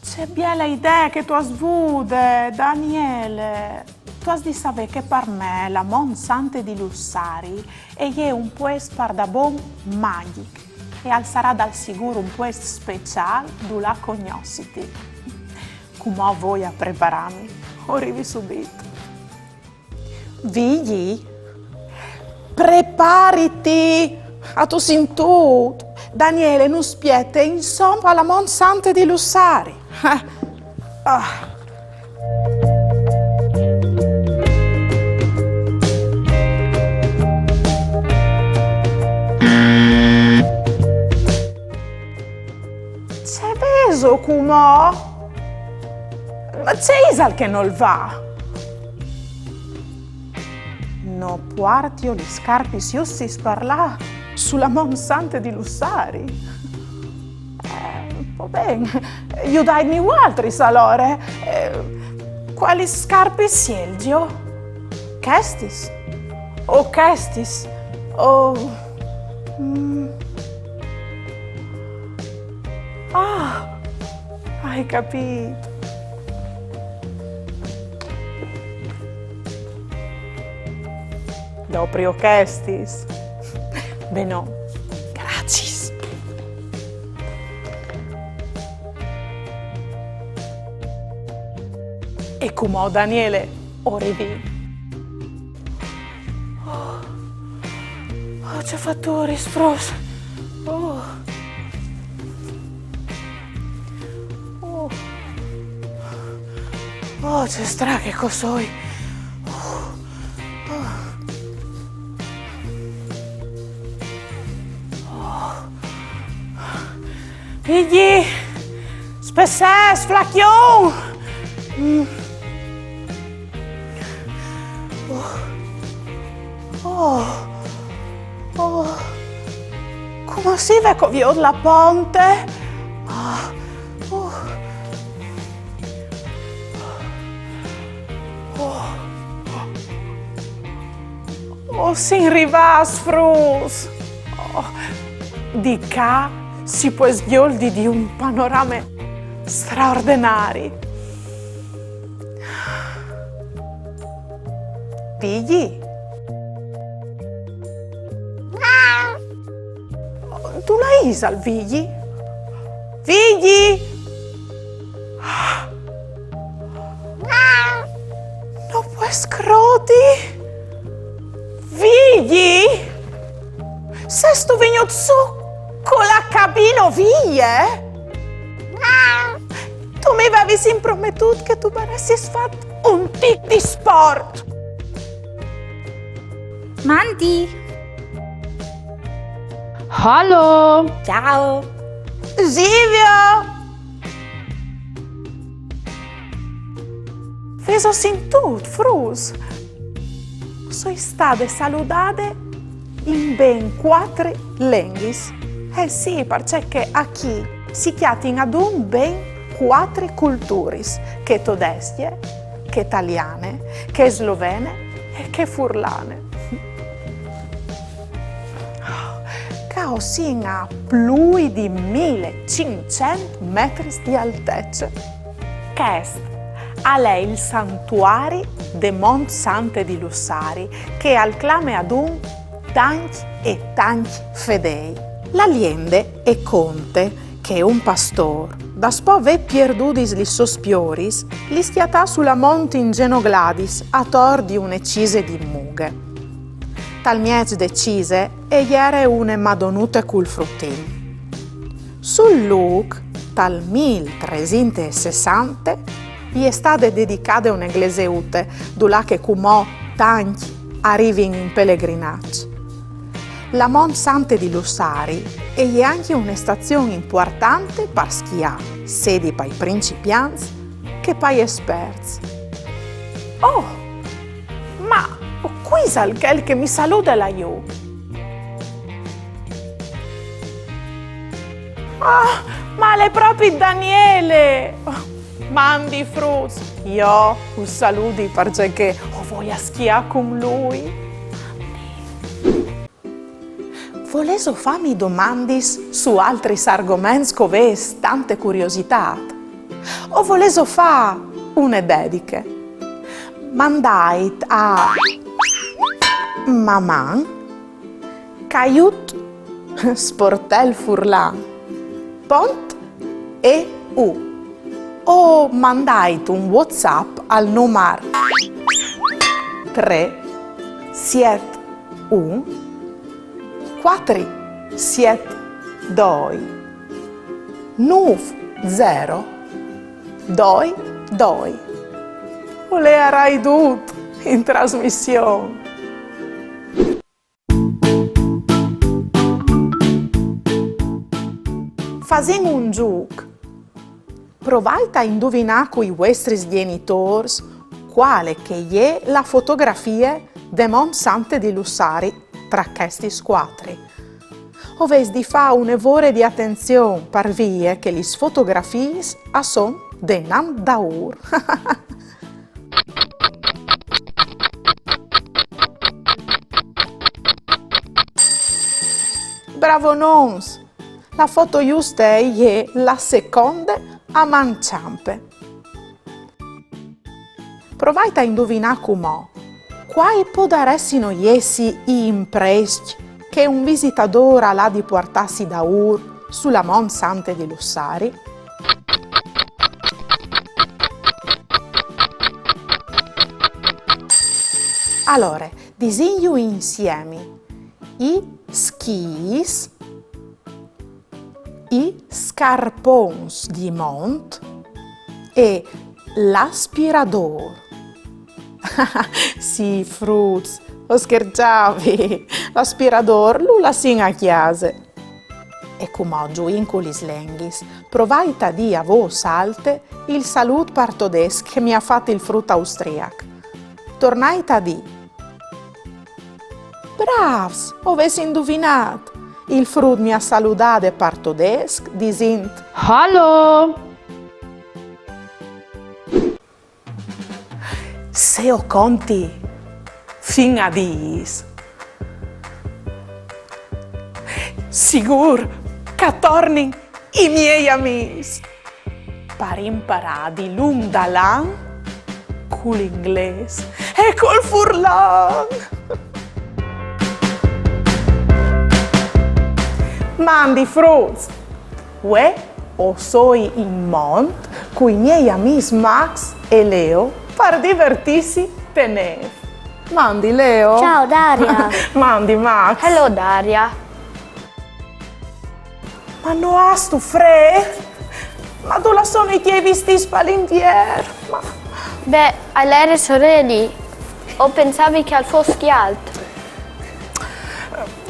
Ce biele idee che tu âs vude, Daniele! Tu âs di savê che par me la mont Sante di Lussari e je un puest pardabon magjic e al sarà dal sigûr un puest speciâl dulà cognossiti. Cumò o voi a preparâmi, o rivi subit. Vigji, prepariti! Âstu sintût? Daniele nus spiete insom a la mont Sante di Lussari. Eh. Ah. Ce vêso cumò? Ma ce isal che nol va? No puartio lis scarpis justis par lâ su la mont Sante di Lussari? Eh, va ben, judaitmi vualtris alore. Eh, cualis scarpis sielzio? Chestis? O chestis? O... mm. Ah, ai capît. Doprio chestis. Benon. Graciis. E cumò, Daniele, o rivìn. Oh, oh, ce faturis, fruts. Oh. Oh. Oh, ce strache che o soi. Oh. Oh. Oh. Vigji, spessee, flacjon! Mm. Oh. Oh. Oh. Cumò si ve che o viôt la ponte? Oh. Oh. Oh. Oh, sin rivâts, fruts! Oh, di ca si pues gjoldi di un panorame straordenari. Vigji? Dulà isal Vigji? Vigji! No pues crodi! Vigji! Chi? Sêstu vignût sù cu la cabinovie? Tu mi vevis imprometût che tu varessis fat un tic di sport. Mandi! Hallo! Ciao! Silvio! Vêso sintût, fruts? Soi stade saludade in ben cuatri lenghis. Eh sì, parcè che achì si cjatin adun ben cuatri culturis, chê todescje, chê taliane, chê slovene e chê furlane. Ca o sin a plui di mil e cinccent metris di altece. Chest al è il santuari de Mont Sante di Lussari, che al clame adun tancj e tancj fedei. La liende e conte che un pastôr, daspò vê pierdudis lis sôs pioris, lis cjatà su la mont inzenogladis ator di une cise di mughe. Tal mieç de cise e jere une Madonute cul frutin. Sul lûc, tal mil tresinte e sessante, i è stade dedicade une gleseute, dulà che cumò tancj a rivin in pelegrinaç. La Mont Sante di Lussari e je ancje une stazion impuartante par schiâ, sedi pai principiants che pai esperts. Oh, ma cui isal chel che mi salude là jù? Ah, ma al è propit Daniele! Mandi fruts, jo us saludi parcè che o voi a schiâ cun lui. Volêso fâmi domandis su altris argoments che o vês tante curiositât? O volêso fâ une dediche? Mandait a maman caiut sportel furlan pont eu o mandait un WhatsApp al numar trê siet un cuatri siet doi nûf zero doi doi. O leiarai dut in trasmission. Fasìn un zûc. Provait a induvinâ cui vuestris gjenitôrs cuale che e je la fotografie de Mont Sante di Lussari tra chestis cuatri. O vês di fâ une vore di atenzion, par vie che lis fotografiis a son denant daûr. Bravonons! La foto juste e je la seconde a man çampe. Provait a induvinâ cumò cuâi podaressino jessi i imprescj che un visitadôr al à di puartâsi daûr su la Mont Sante di Lussari? Alore, disìnju insiemi: i schîs, i scarpons di mont e l'aspiradôr. Sì, fruts, o scherçavi, l'aspiradôr lu lassìn a cjase. E cumò zuìn cu lis lenghis, provait a dî a vôs alte il salût par todesc che mi à fat il frut austriac. Tornait a dî: Brâfs, o vês induvinât! Il frut mi à saludade par todesc disint: Hallo! Se o conti fin a dîs, sigûr che a tornin i miei amîs par imparâ dilunc dal an cul inglês e cul furlan. Mandi fruts! Vuê o soi in mont cui miei amîs Max e Leo par divertîsi te nêf. Mandi, Leo. Ciao, Daria. Mandi, Max. Hello, Daria. Ma no âstu frêt? Ma dulà sono i tiei vistîts par l'Invier? Ma Beh, al jere soreli. O pensavi che al fos cjalt.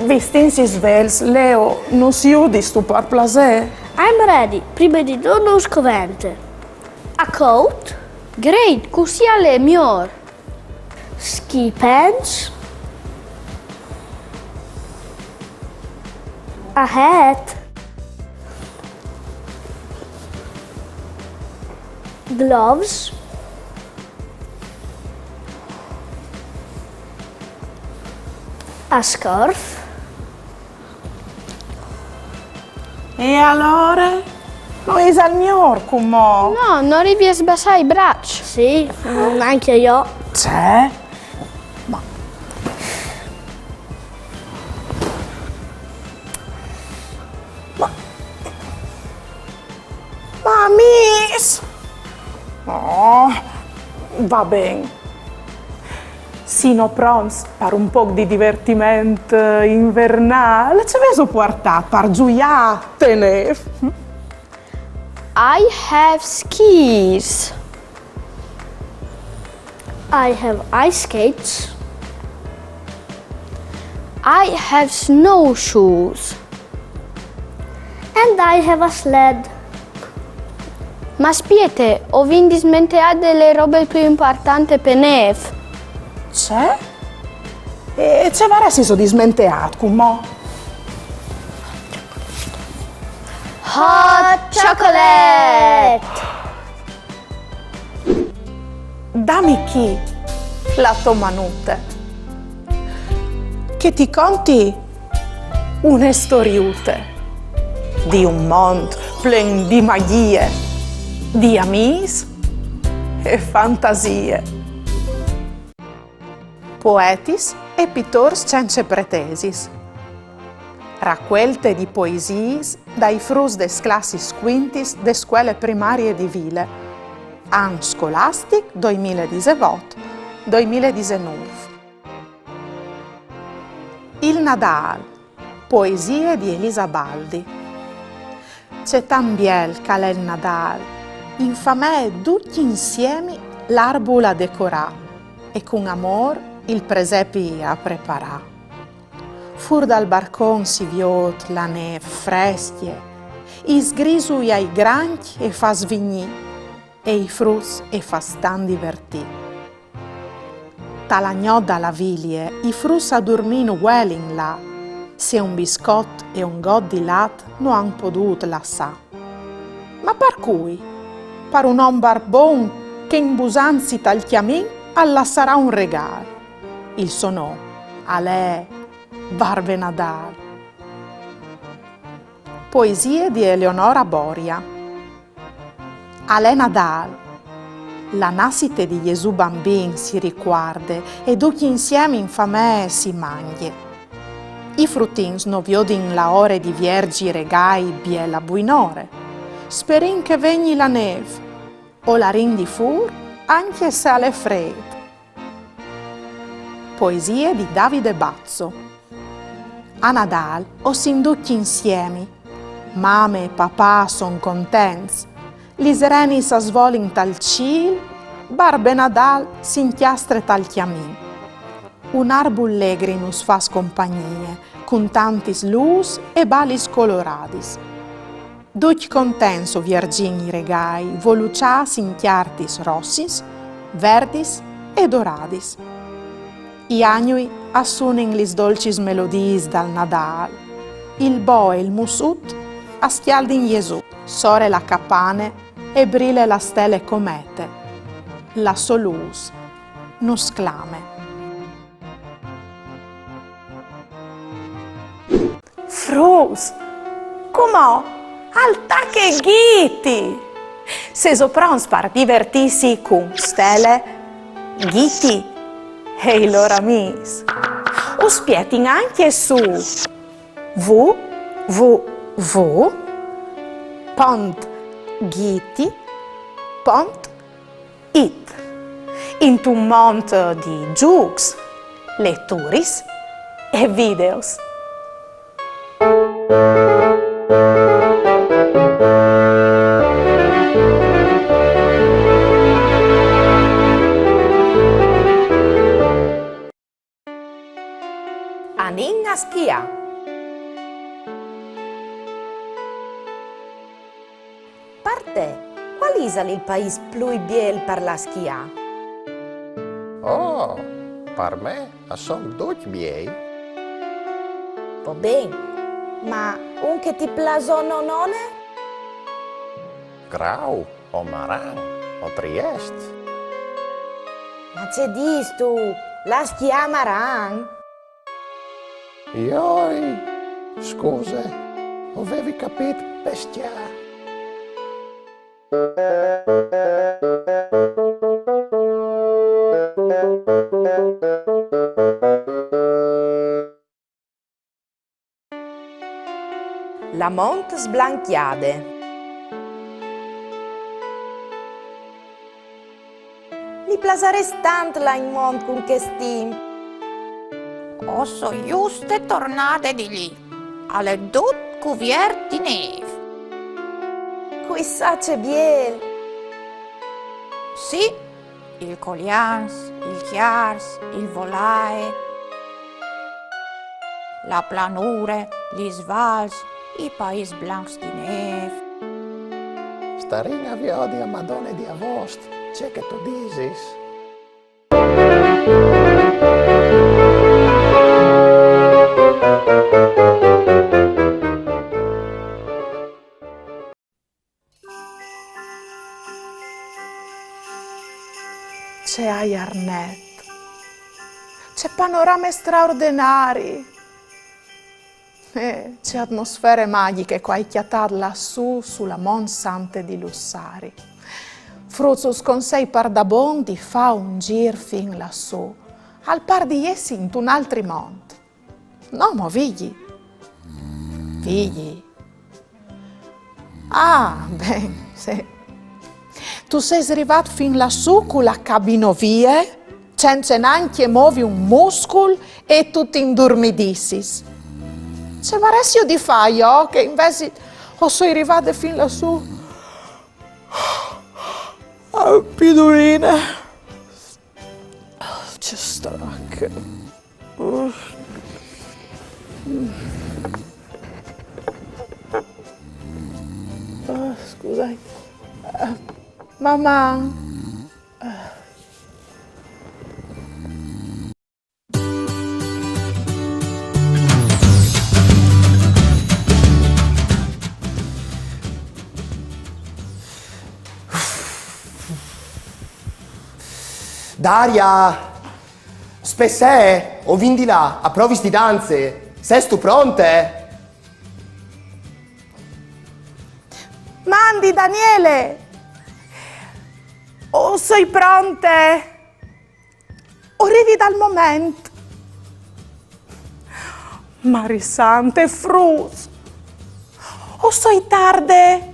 Vistìnsi svelts, Leo, nus judistu par plasê? I'm ready. Prime di dut nus covente a coat, Great, cussì al è miôr. Ski pants, a hat, gloves, a scarf. E alore? No isal miôr cumò? No, no rivi a sbassâ i braçs. Sì, mm, anche io. Cioè? Ma... Ma... Ma amîs! Oh, va ben. Sino pronts par un pôc di divertiment, eh, invernâl? Ce vêso puartât par zuiâ te nêf? I have skis. I have ice skates. I have snowshoes. And I have a sled. Ma spiete, o vin dismenteât de robe plui impuartante pe nêf. Ce? E ce varessiso dismenteât cumò? Hot chocolate! Dami chi la tô manute, che ti conti une storiute di un mont plen di magjie, di amîs e fantasie. Poetis e pitôrs cence pretesis. Racuelte di poesiis dai fruts des classis cuintis de scuele primarie di Vile. An scolastic doi mil e disevot, doi mil e disenûf. Il Nadâl, poesie di Elisa Baldi. Ce tant biel che al è il Nadâl, in famee ducj insiemi l'arbul a decorâ e cun amôr il presepi a preparâ. Fûr dal barcon si viôt la nêf frescje, i sgrisui ai grancj e fâs vignî, e i fruts e fâs tant divertî. Ta la gnot da la vilie, i fruts a durmî no vuelin lâ, se un biscot e un got di lat no àn podût lassâ. Ma par cui? Par un om barbon che in busantsi tal cjamin al lassarà un regâl. Il so non al è Barbe Nadâl. Poesie di Eleonora Boria. Al è Nadâl. La nassite di Jesù Bambin si ricuarde e ducj insiemi in famee si mangje. I frutins no viodin la ore di vierzi i regâi biele buinore. Sperìn che e vegni la nêf, o larìn di fûr, ancje se al è frêt. Poesie di Davide Bazzo. A Nadâl o sin ducj insiemi. Mame e papà a son contents. Lis renis a svolin tal cîl, Barbe Nadâl si incjastre tal cjamin. Un arbul legri nus fâs compagnie, cun tantis lûs e balis coloradis. Ducj contents o vierzìn i regâi, voluçâts in cjartis rossis, verdis e doradis. I agnui a sunin lis dolcis melodiis dal Nadâl. Il bo e il mussut a scjaldin Jesù. Sore la capane e brile la stele comete. La sô lûs nus clame. Fruts, cumò al tache Ghiti! Sêso pronts par divertîsi cun Stele, Ghiti e i lôr amîs? Us spietin ancje su www pont ghiti pont it, intun mont di zûcs, leturis e videos. Anìn a schiâ. Par te, cuâl isal il paîs plui biel par lâ a schiâ? Oh, par me a son ducj biei. Po ben, ma un che ti plâs no, no, no? Grau, o Maran, o Triest. Ma ce distu? Lâ a schiâ a Maran? Joi, scuse, o vevi capît pescjâ. La mont sblancjade. Mi plasarès tant lâ in mont cun chest timp. O soi juste tornade di li. Al è dut cuviert di nêf. Cui sa ce biel! Sì, il colians, il cjârs, il volae, la planure, lis vals, i paîs blancs di nêf. Starìn a viodi a Madone di Avost, ce che tu disis. Ce aiar net, ce panorame straordenari! Eh, ce atmosfere magjiche che o ai cjatât lassù su la Mont Sante di Lussari. Fruts, us consei pardabon di fâ un zîr fin lassù. Al pâr di jessi intun altri mont. No mo, Vigji? Vigji? Ah, ben, sì. Tu sês rivât fin lassù cu la cabinovie, cence nancje movi un muscul e tu ti indurmidissis. Ce varès jo di fâ jo, che invezit o soi rivade fin lassù? Ah, Piduline. Ce strache. Ah, scusait. Ah, Maman. Daria! Spessee, o vin di lâ a provis di danze. Sêstu pronte? Mandi, Daniele! O soi pronte! O rivi dal moment. Mari sante, fruts! O soi tarde!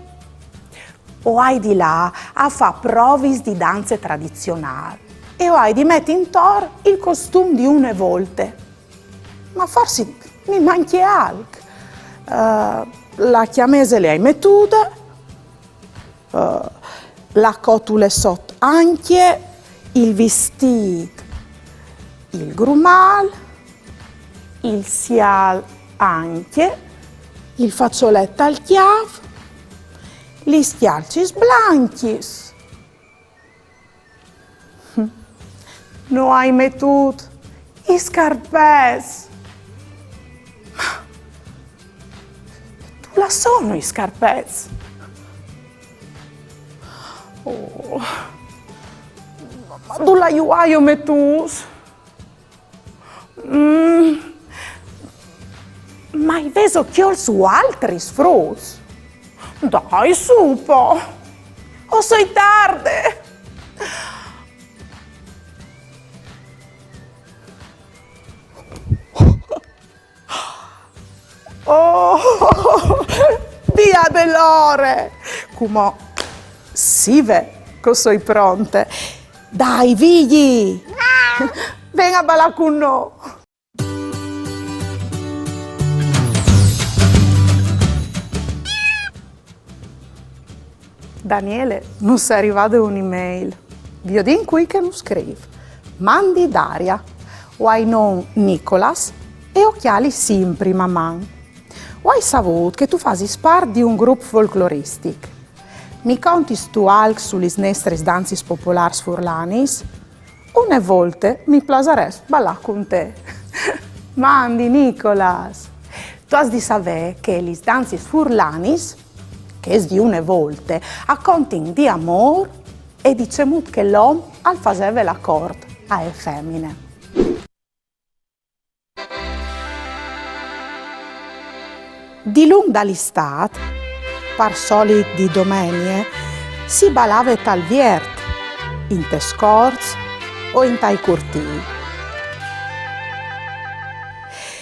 O ai di lâ a fâ provis di danze tradizionâl e o ai di meti intor il costum di une volte. Ma forsit mi mancje alc. Eh, la cjamese le ai metude, eh, la cotule sot ancje, il vistît, il grumâl, il siâl ancje, il façolet tal cjâf, lis cjalcis blancjis. No ai metût i scarpets. Ma dulà sono i scarpets? Oh. Ma dulà ju aio metûts? Mm. Ma i vêso cjolts vualtris, fruts? Dai, sù po! O soi tarde! Oh, Diu, e je l'ore! Cumò sì ve che o soi pronte. Dai, Vigji! Ven a balâ cun nô! Daniele, nus è rivade une mail. Viodìn cui che nus scrîf. Mandi Daria, o ai non Nicolas e o cjali simpri Maman. O ai savût che tu fasis part di un grup folcloristic. Mi contistu alc su lis nestris danzis popolârs furlanis? Une volte mi plasarès balâ cun te. Mandi, Nicolas! Tu âs di savê che lis danzis furlanis, chês di une volte, a contin di amôr e di cemût che l'om al faseve la cort ae femine. Dilunc dal Istât, par solit di domenie, si balave tal viert, intes corts o intai curtîi.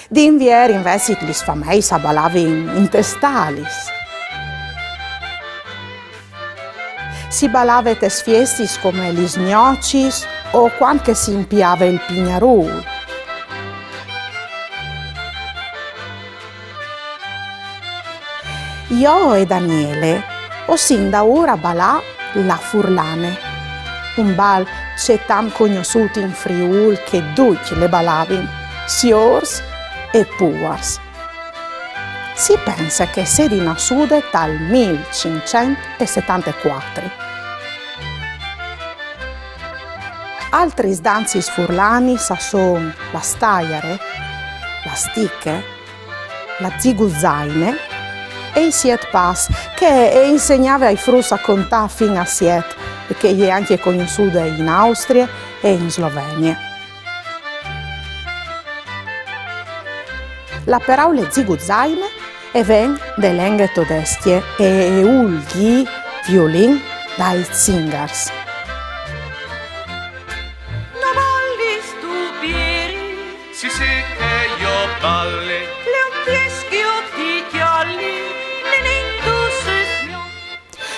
Di Invier invezit lis fameis a balavin intes stalis. Si balave tes fiestis come lis gnocis o cuant che si impiave il pignarûl. Jo e Daniele o sin daûr a balâ la furlane, un bal cetant cognossût in Friûl che ducj le balavin, siôrs e puars. Si pense che e sedi nassude tal mil cinc cent e setante cuatri. Altris danzis furlanis a son la staiare, la stiche, la ziguzaine e i siet pas, che e insegnave ai fruts a contâ fin a siet e che e je ancje cognossude in Austrie e in Slovenie. La peraule ziguzaine e ven de lenghe todescje e e vûl dî violin dai zingars. No ballis tu, Pieri? Sì, sì, che io balli. Le un pieschio di cjali, ne, ne, tu si, signor.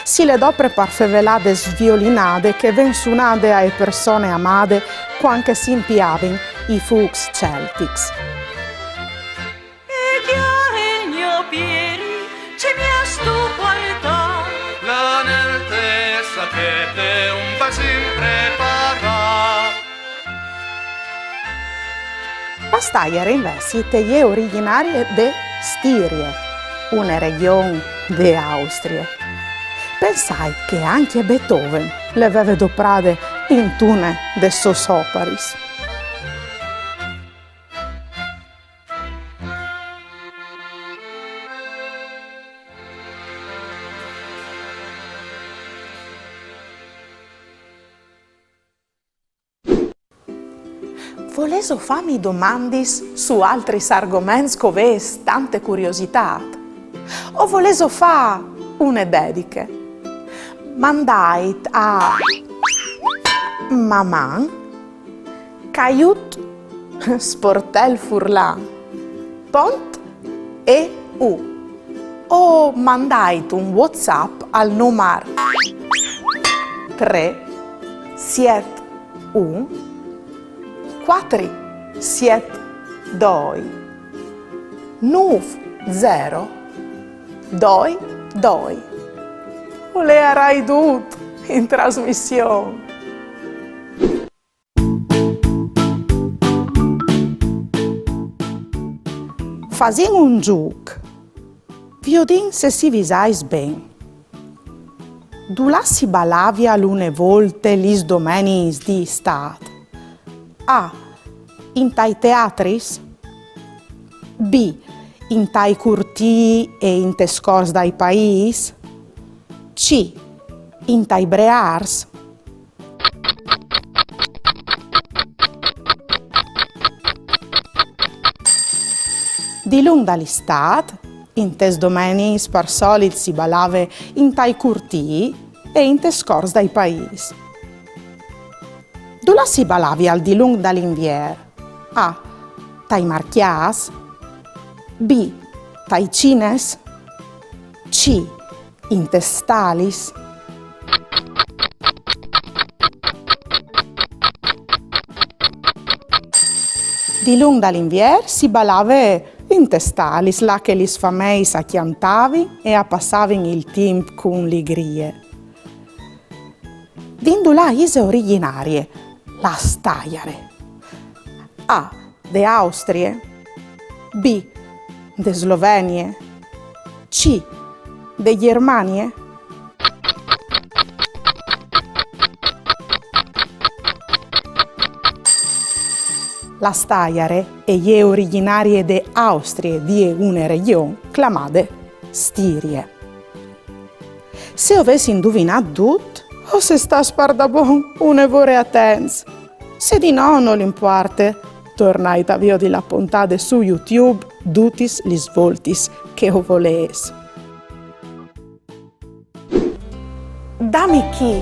Si le dopre par fevelâ de sviolinade che e ven sunade ae persone amade cuant che si impiavin i fûcs celtics. E cjale, gno Pieri, ce mi âstu cualtât? La nêt e sa che te un pasin preparât. La staiare invezit e je origjinarie de Stirie, une regjon de Austrie. Pensait che ancje Beethoven le veve doprade intune des sôs oparis. Volêso fâmi domandis su altris argoments che o vês tante curiositât? O volêso fâ une dediche? Mandait a maman caiut sportel furlan pont e u o mandait un WhatsApp al numar trê siet un cuatri siet doi nûf zero doi doi. O leiarai dut in trasmission. Fasìn un zûc. Viodìn se si visais ben. Dulà si balavial une volte lis domeniis di Istât? A. Intai teatris. B. Intai curtîi e intes corts dai paîs. C. Intai breârs. Dilunc dal Istât, intes domeniis par solit si balave intai curtîi e intes corts dai paîs. Dulà si balavial dilunc dal Invier? A. Tai marcjâts. B. Tai cines. C. Intes stalis. Dilunc dal Invier si balave intes stalis, là che lis fameis a cjantavin e a passavin il timp cun ligrie. Di indulà ise origjinarie la staiare? A. De Austrie. B. De Slovenie. C. De Gjermanie. La staiare e je origjinarie de Austrie, di une regjon clamade Stirie. Se o vês induvinât dut, o sês stâts pardabon une vore atents. Se di no, nol impuarte, tornait a viodi la pontade su YouTube dutis lis voltis che o volês. Dami chi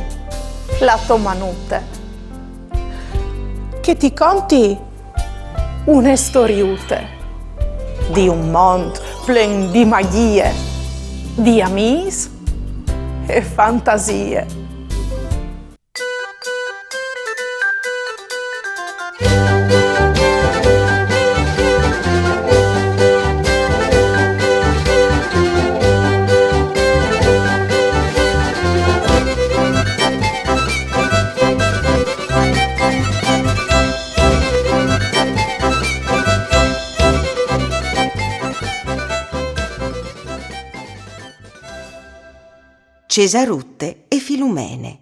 la tô manute, che ti conti une storiute di un mont plen di magjie, di amîs e fantasie. Cesarute e Filumene.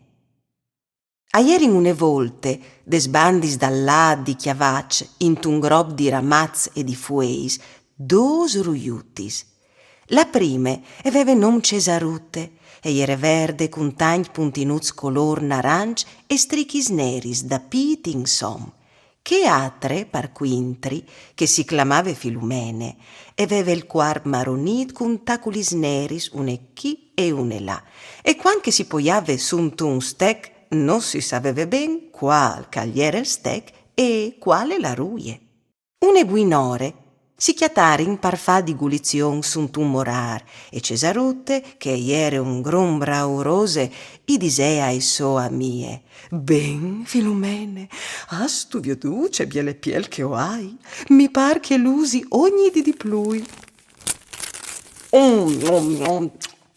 A jerin une volte, des bandis dal lât di Cjavaç, intun grop di ramaçs e di fueis, dôs ruiutis. La prime e veve non Cesarute, e jere verde cun tancj puntinuts colôr naranç e strichis neris da pît insom. Chê atre, par cuintri, che si clamave Filumene, e veve il cuarp maronît cun taculis neris une chi e une là, e cuant che si poiave suntun stec, no si saveve ben cuâl che al jere il stec e cuale la ruie. Une buinore si cjatarin par fâ di gulizion suntun morâr, e Cesarute, che e jere un grum braurose, i disè ae sô amie: Ben, Filumene, âstu viodût ce biele piel che o ai? Mi pâr che e lusi ogni dì di plui. Mm, mm, mm,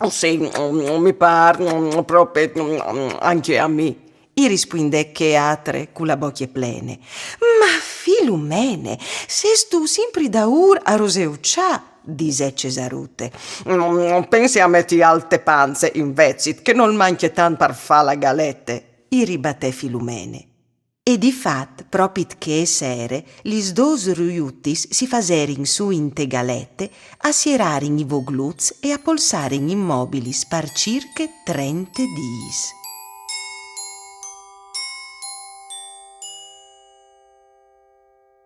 sì, mm, mi pâr, mm, propit, mm, ancje a mi, i rispuindè chê atre cu la bocje plene. Ma Filumene, sêstu simpri daûr a roseuçâ? Disè Cesarute. Mm, pensi a meti alc te panze, invezit, che nol mancje tant par fâ la galete, i ribatè Filumene. E di fat, propit chê sere, lis dôs ruiutis si faserin sù inte galete, a sierarin i vogluts e a polsarin imobilis par cirche trente dîs.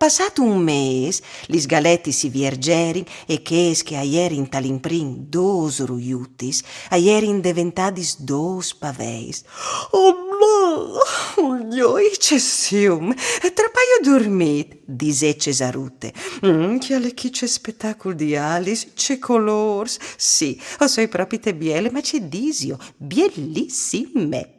Passât un mês, lis galetis si viergerin e chês che a jerin tal imprin dôs ruiutis a jerin deventadis dôs paveis. Oh, ma, joi, ce sium, trop aio durmît, disè Cesarute. Mm, cjale chi ce spetacul di alis, ce colôrs. Sì, o soi propite biele, ma ce disio, bielissime.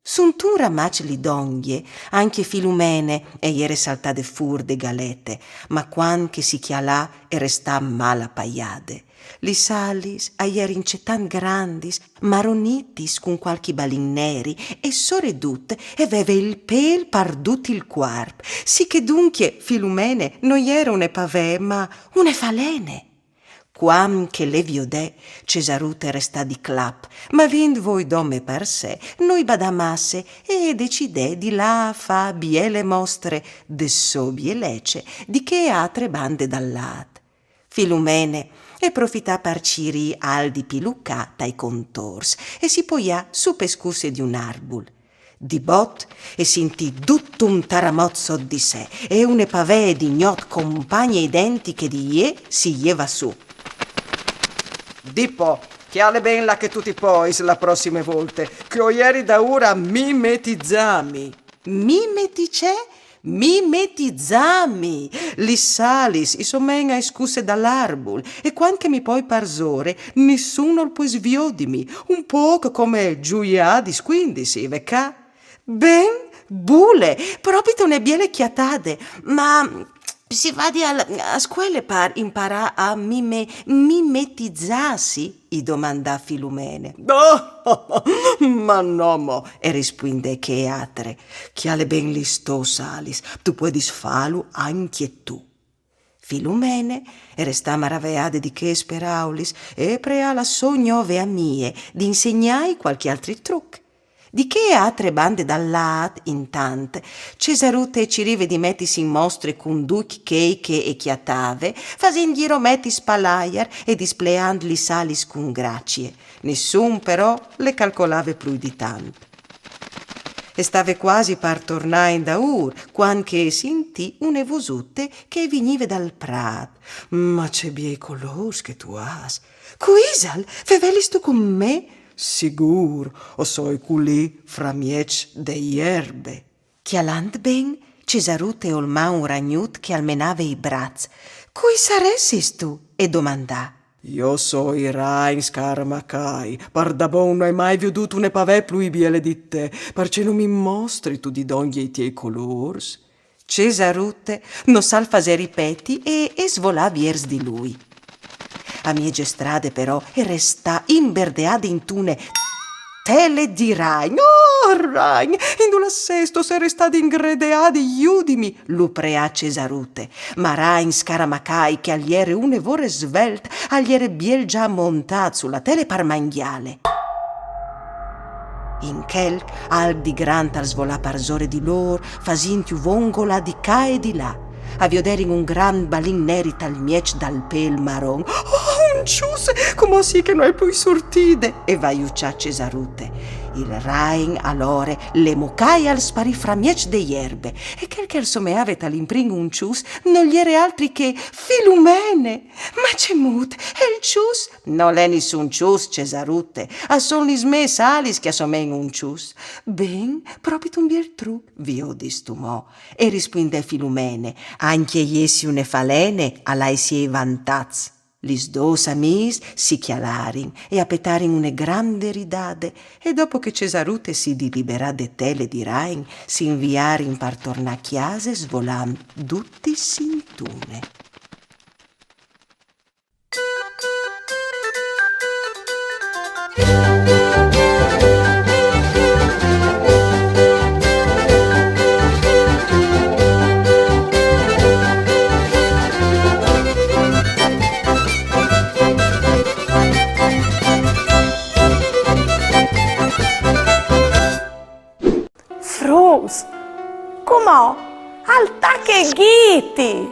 Suntun ramaç li dongje, ancje Filumene e jere saltade fûr de galete, ma cuant che si cjalà e restà mâl apaiade. Lis alis a jerin cetant grandis, maronitis cun cualchi balin neri, e soredut e veve il pêl par dut il cuarp, sì che duncje Filumene no jere une pavee, ma une falene. Cuant che le viodè, Cesarute e restà di clap, ma vint voi dome par se, no i badà masse e e decidè di lâ a fâ biele mostre de sô bielece di chê atre bande dal lât. Filumene e profità par cirî alc di pilucâ tai contors e si poià su pe scusse di un arbul. Di bot e sintì dut un taramot sot di se e une pavee di gnot compagne identiche di jê si jevà sù. Di po, cjale ben là che tu ti pois la prossime volte, che o jeri daûr a mimetizâmi. Mimetice? Mimetizâmi! Lis alis i somein ae scusse dal arbul, e cuant che mi poi parsore, nissun nol pues viodimi, un pôc come zuiâ di scuindisi, ve ca? Ben, bule, propit une biele cjatade, ma Si vadi al, a scuele par imparà a mime-, mimetizassi? I domandà Filumene. Ma no mo, e rispuindè chê atre, cjale ben lis tôs alis, tu puedis fâlu ancje tu. Filumene e restà maraveade di chês peraulis e e preà la sô gnove amie di insegnâi cualchi altri truc. Di chê atre bande dal lât, intant, Cesarute e cirive di metisi in mostre cun ducj chei che e cjatave, fasint gjirometis pal aiar e displeant lis alis cun gracie. Nissun, però, le calcolave plui di tant. E stave cuasi par tornâ indaûr, cuant che e sintì une vosute che e vignive dal prât. Ma ce biei colôrs che tu âs! Cui isal? Fevelistu cun me? Sigûr, o soi culì framieç de jerbe. Cjalant ben, Cesarute e olmà un ragnut che al menave i braçs. Cui saressistu? E domandà. Jo o soi Ragn Scaramacai, pardabon no ai mai viodût une pavee plui biele di te, parcè no mi mostristu di dongje i tiei colôrs? Cesarute no sal fasè ripeti e e svolà viers di lui. A mieze strade, però, e restà imberdeade intune tele di ragn. Oh, ragn, indulà sêstu? O soi restade ingredeade, judimi, lu preà Cesarute. Ma Ragn Scaramacai, che al jere une vore svelt, al jere biel za montât su la tele par mangjâle. In chel, alc di grant al svolà parsore di lôr, fasintju vongolâ di ca e di là. A vioderin un grant balin neri tal mieç dal pêl maron. Oh, un çus! Cumò sì che no ai plui surtide! E vaiuçà Cesarute. Il ragn, alore, le mocà e al sparì framieç de jerbe. E chel che al someave tal imprin un çus nol jere altri che Filumene! Ma cemût, e il çus? Nol è nissun çus, Cesarute, a son lis mês alis che a somein un çus. Ben, propit un biel truc, viodistu mo, e rispuindè Filumene, ancje jessi une falene al à i siei vantaçs. Lis dôs amiis si cjalarin e a petarin une grande ridade, e dopo che Cesarute si diliberà de tele di ragn, si inviarin par tornâ a cjase svolant dutis intune. Fruts, cumò al tache Ghiti!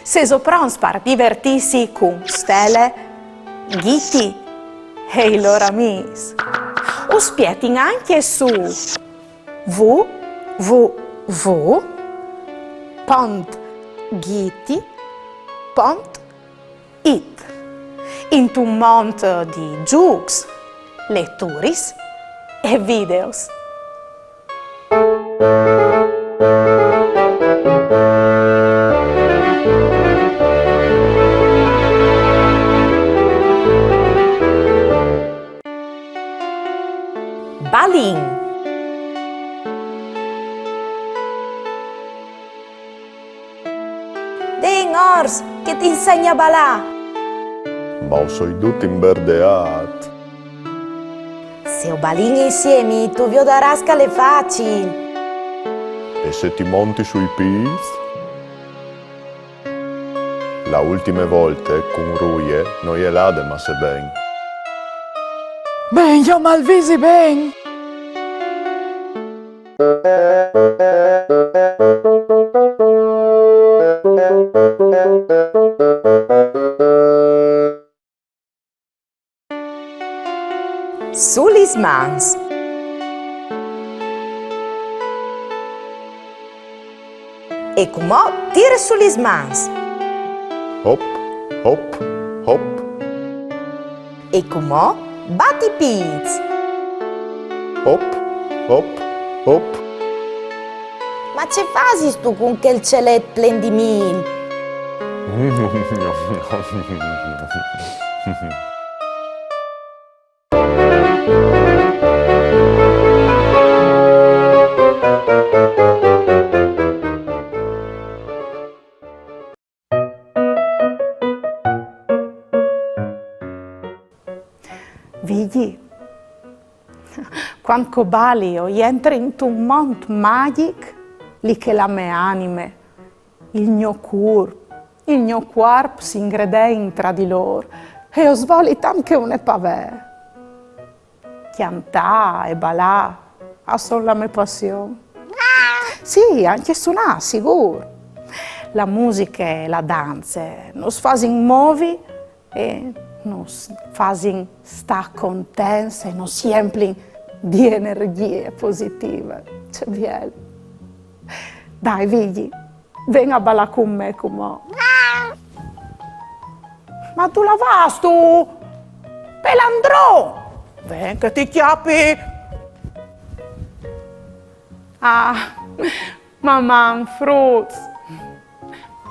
Sêso pronts par divertîsi cun Stele, Ghiti e i lôr amîs? Us spietin ancje su w w w pont ghiti pont it, intun mont di zûcs, leturis e videos. Balin. Ven, ors, che ti insegni a balâ. Ma o soi dut imberdeât. Se o balìn insiemi, tu viodarâs che al è facil. E se ti monti sui pîts? La ultime volte, cun Ruie, no je lade masse ben. Ben, jo mal visi ben! Su lis mans. E cumò tire su lis mans. Hop, hop, hop. E cumò bat i pîts. Hop, hop, hop. Ma ce fasistu cun chel celet plen di mîl? Quand che o bali o jentri intun mont magic, li che la me anime, il gno cûr, il gno cuarp si ingredein tra di lôr e o svoli tant che une pavee. Cjantâ e balâ a son la me passion. Sì, ancje sunâ, sigûr. La musiche e la danze nus fasin movi e nus fasin stâ contents e nus jemplin di energjie positive. Ce biel. Dai, Vigji, ven a balâ cun me cumò. Ma dulà vâstu? Pelandron! Ven che ti cjapi! Ah, maman, fruts!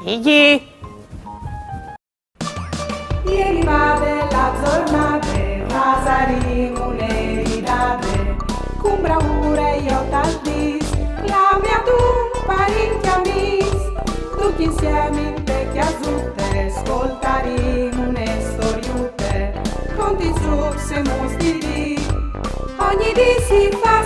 Vigji! E rivade la zornade, fasarìn une ridade, cun braure jo tal dîs, clame adun parint e amîs, ducj insiemi inte cjasute, scoltarìn une storiute, conti, zûcs e muts di dì, ogni dì si fa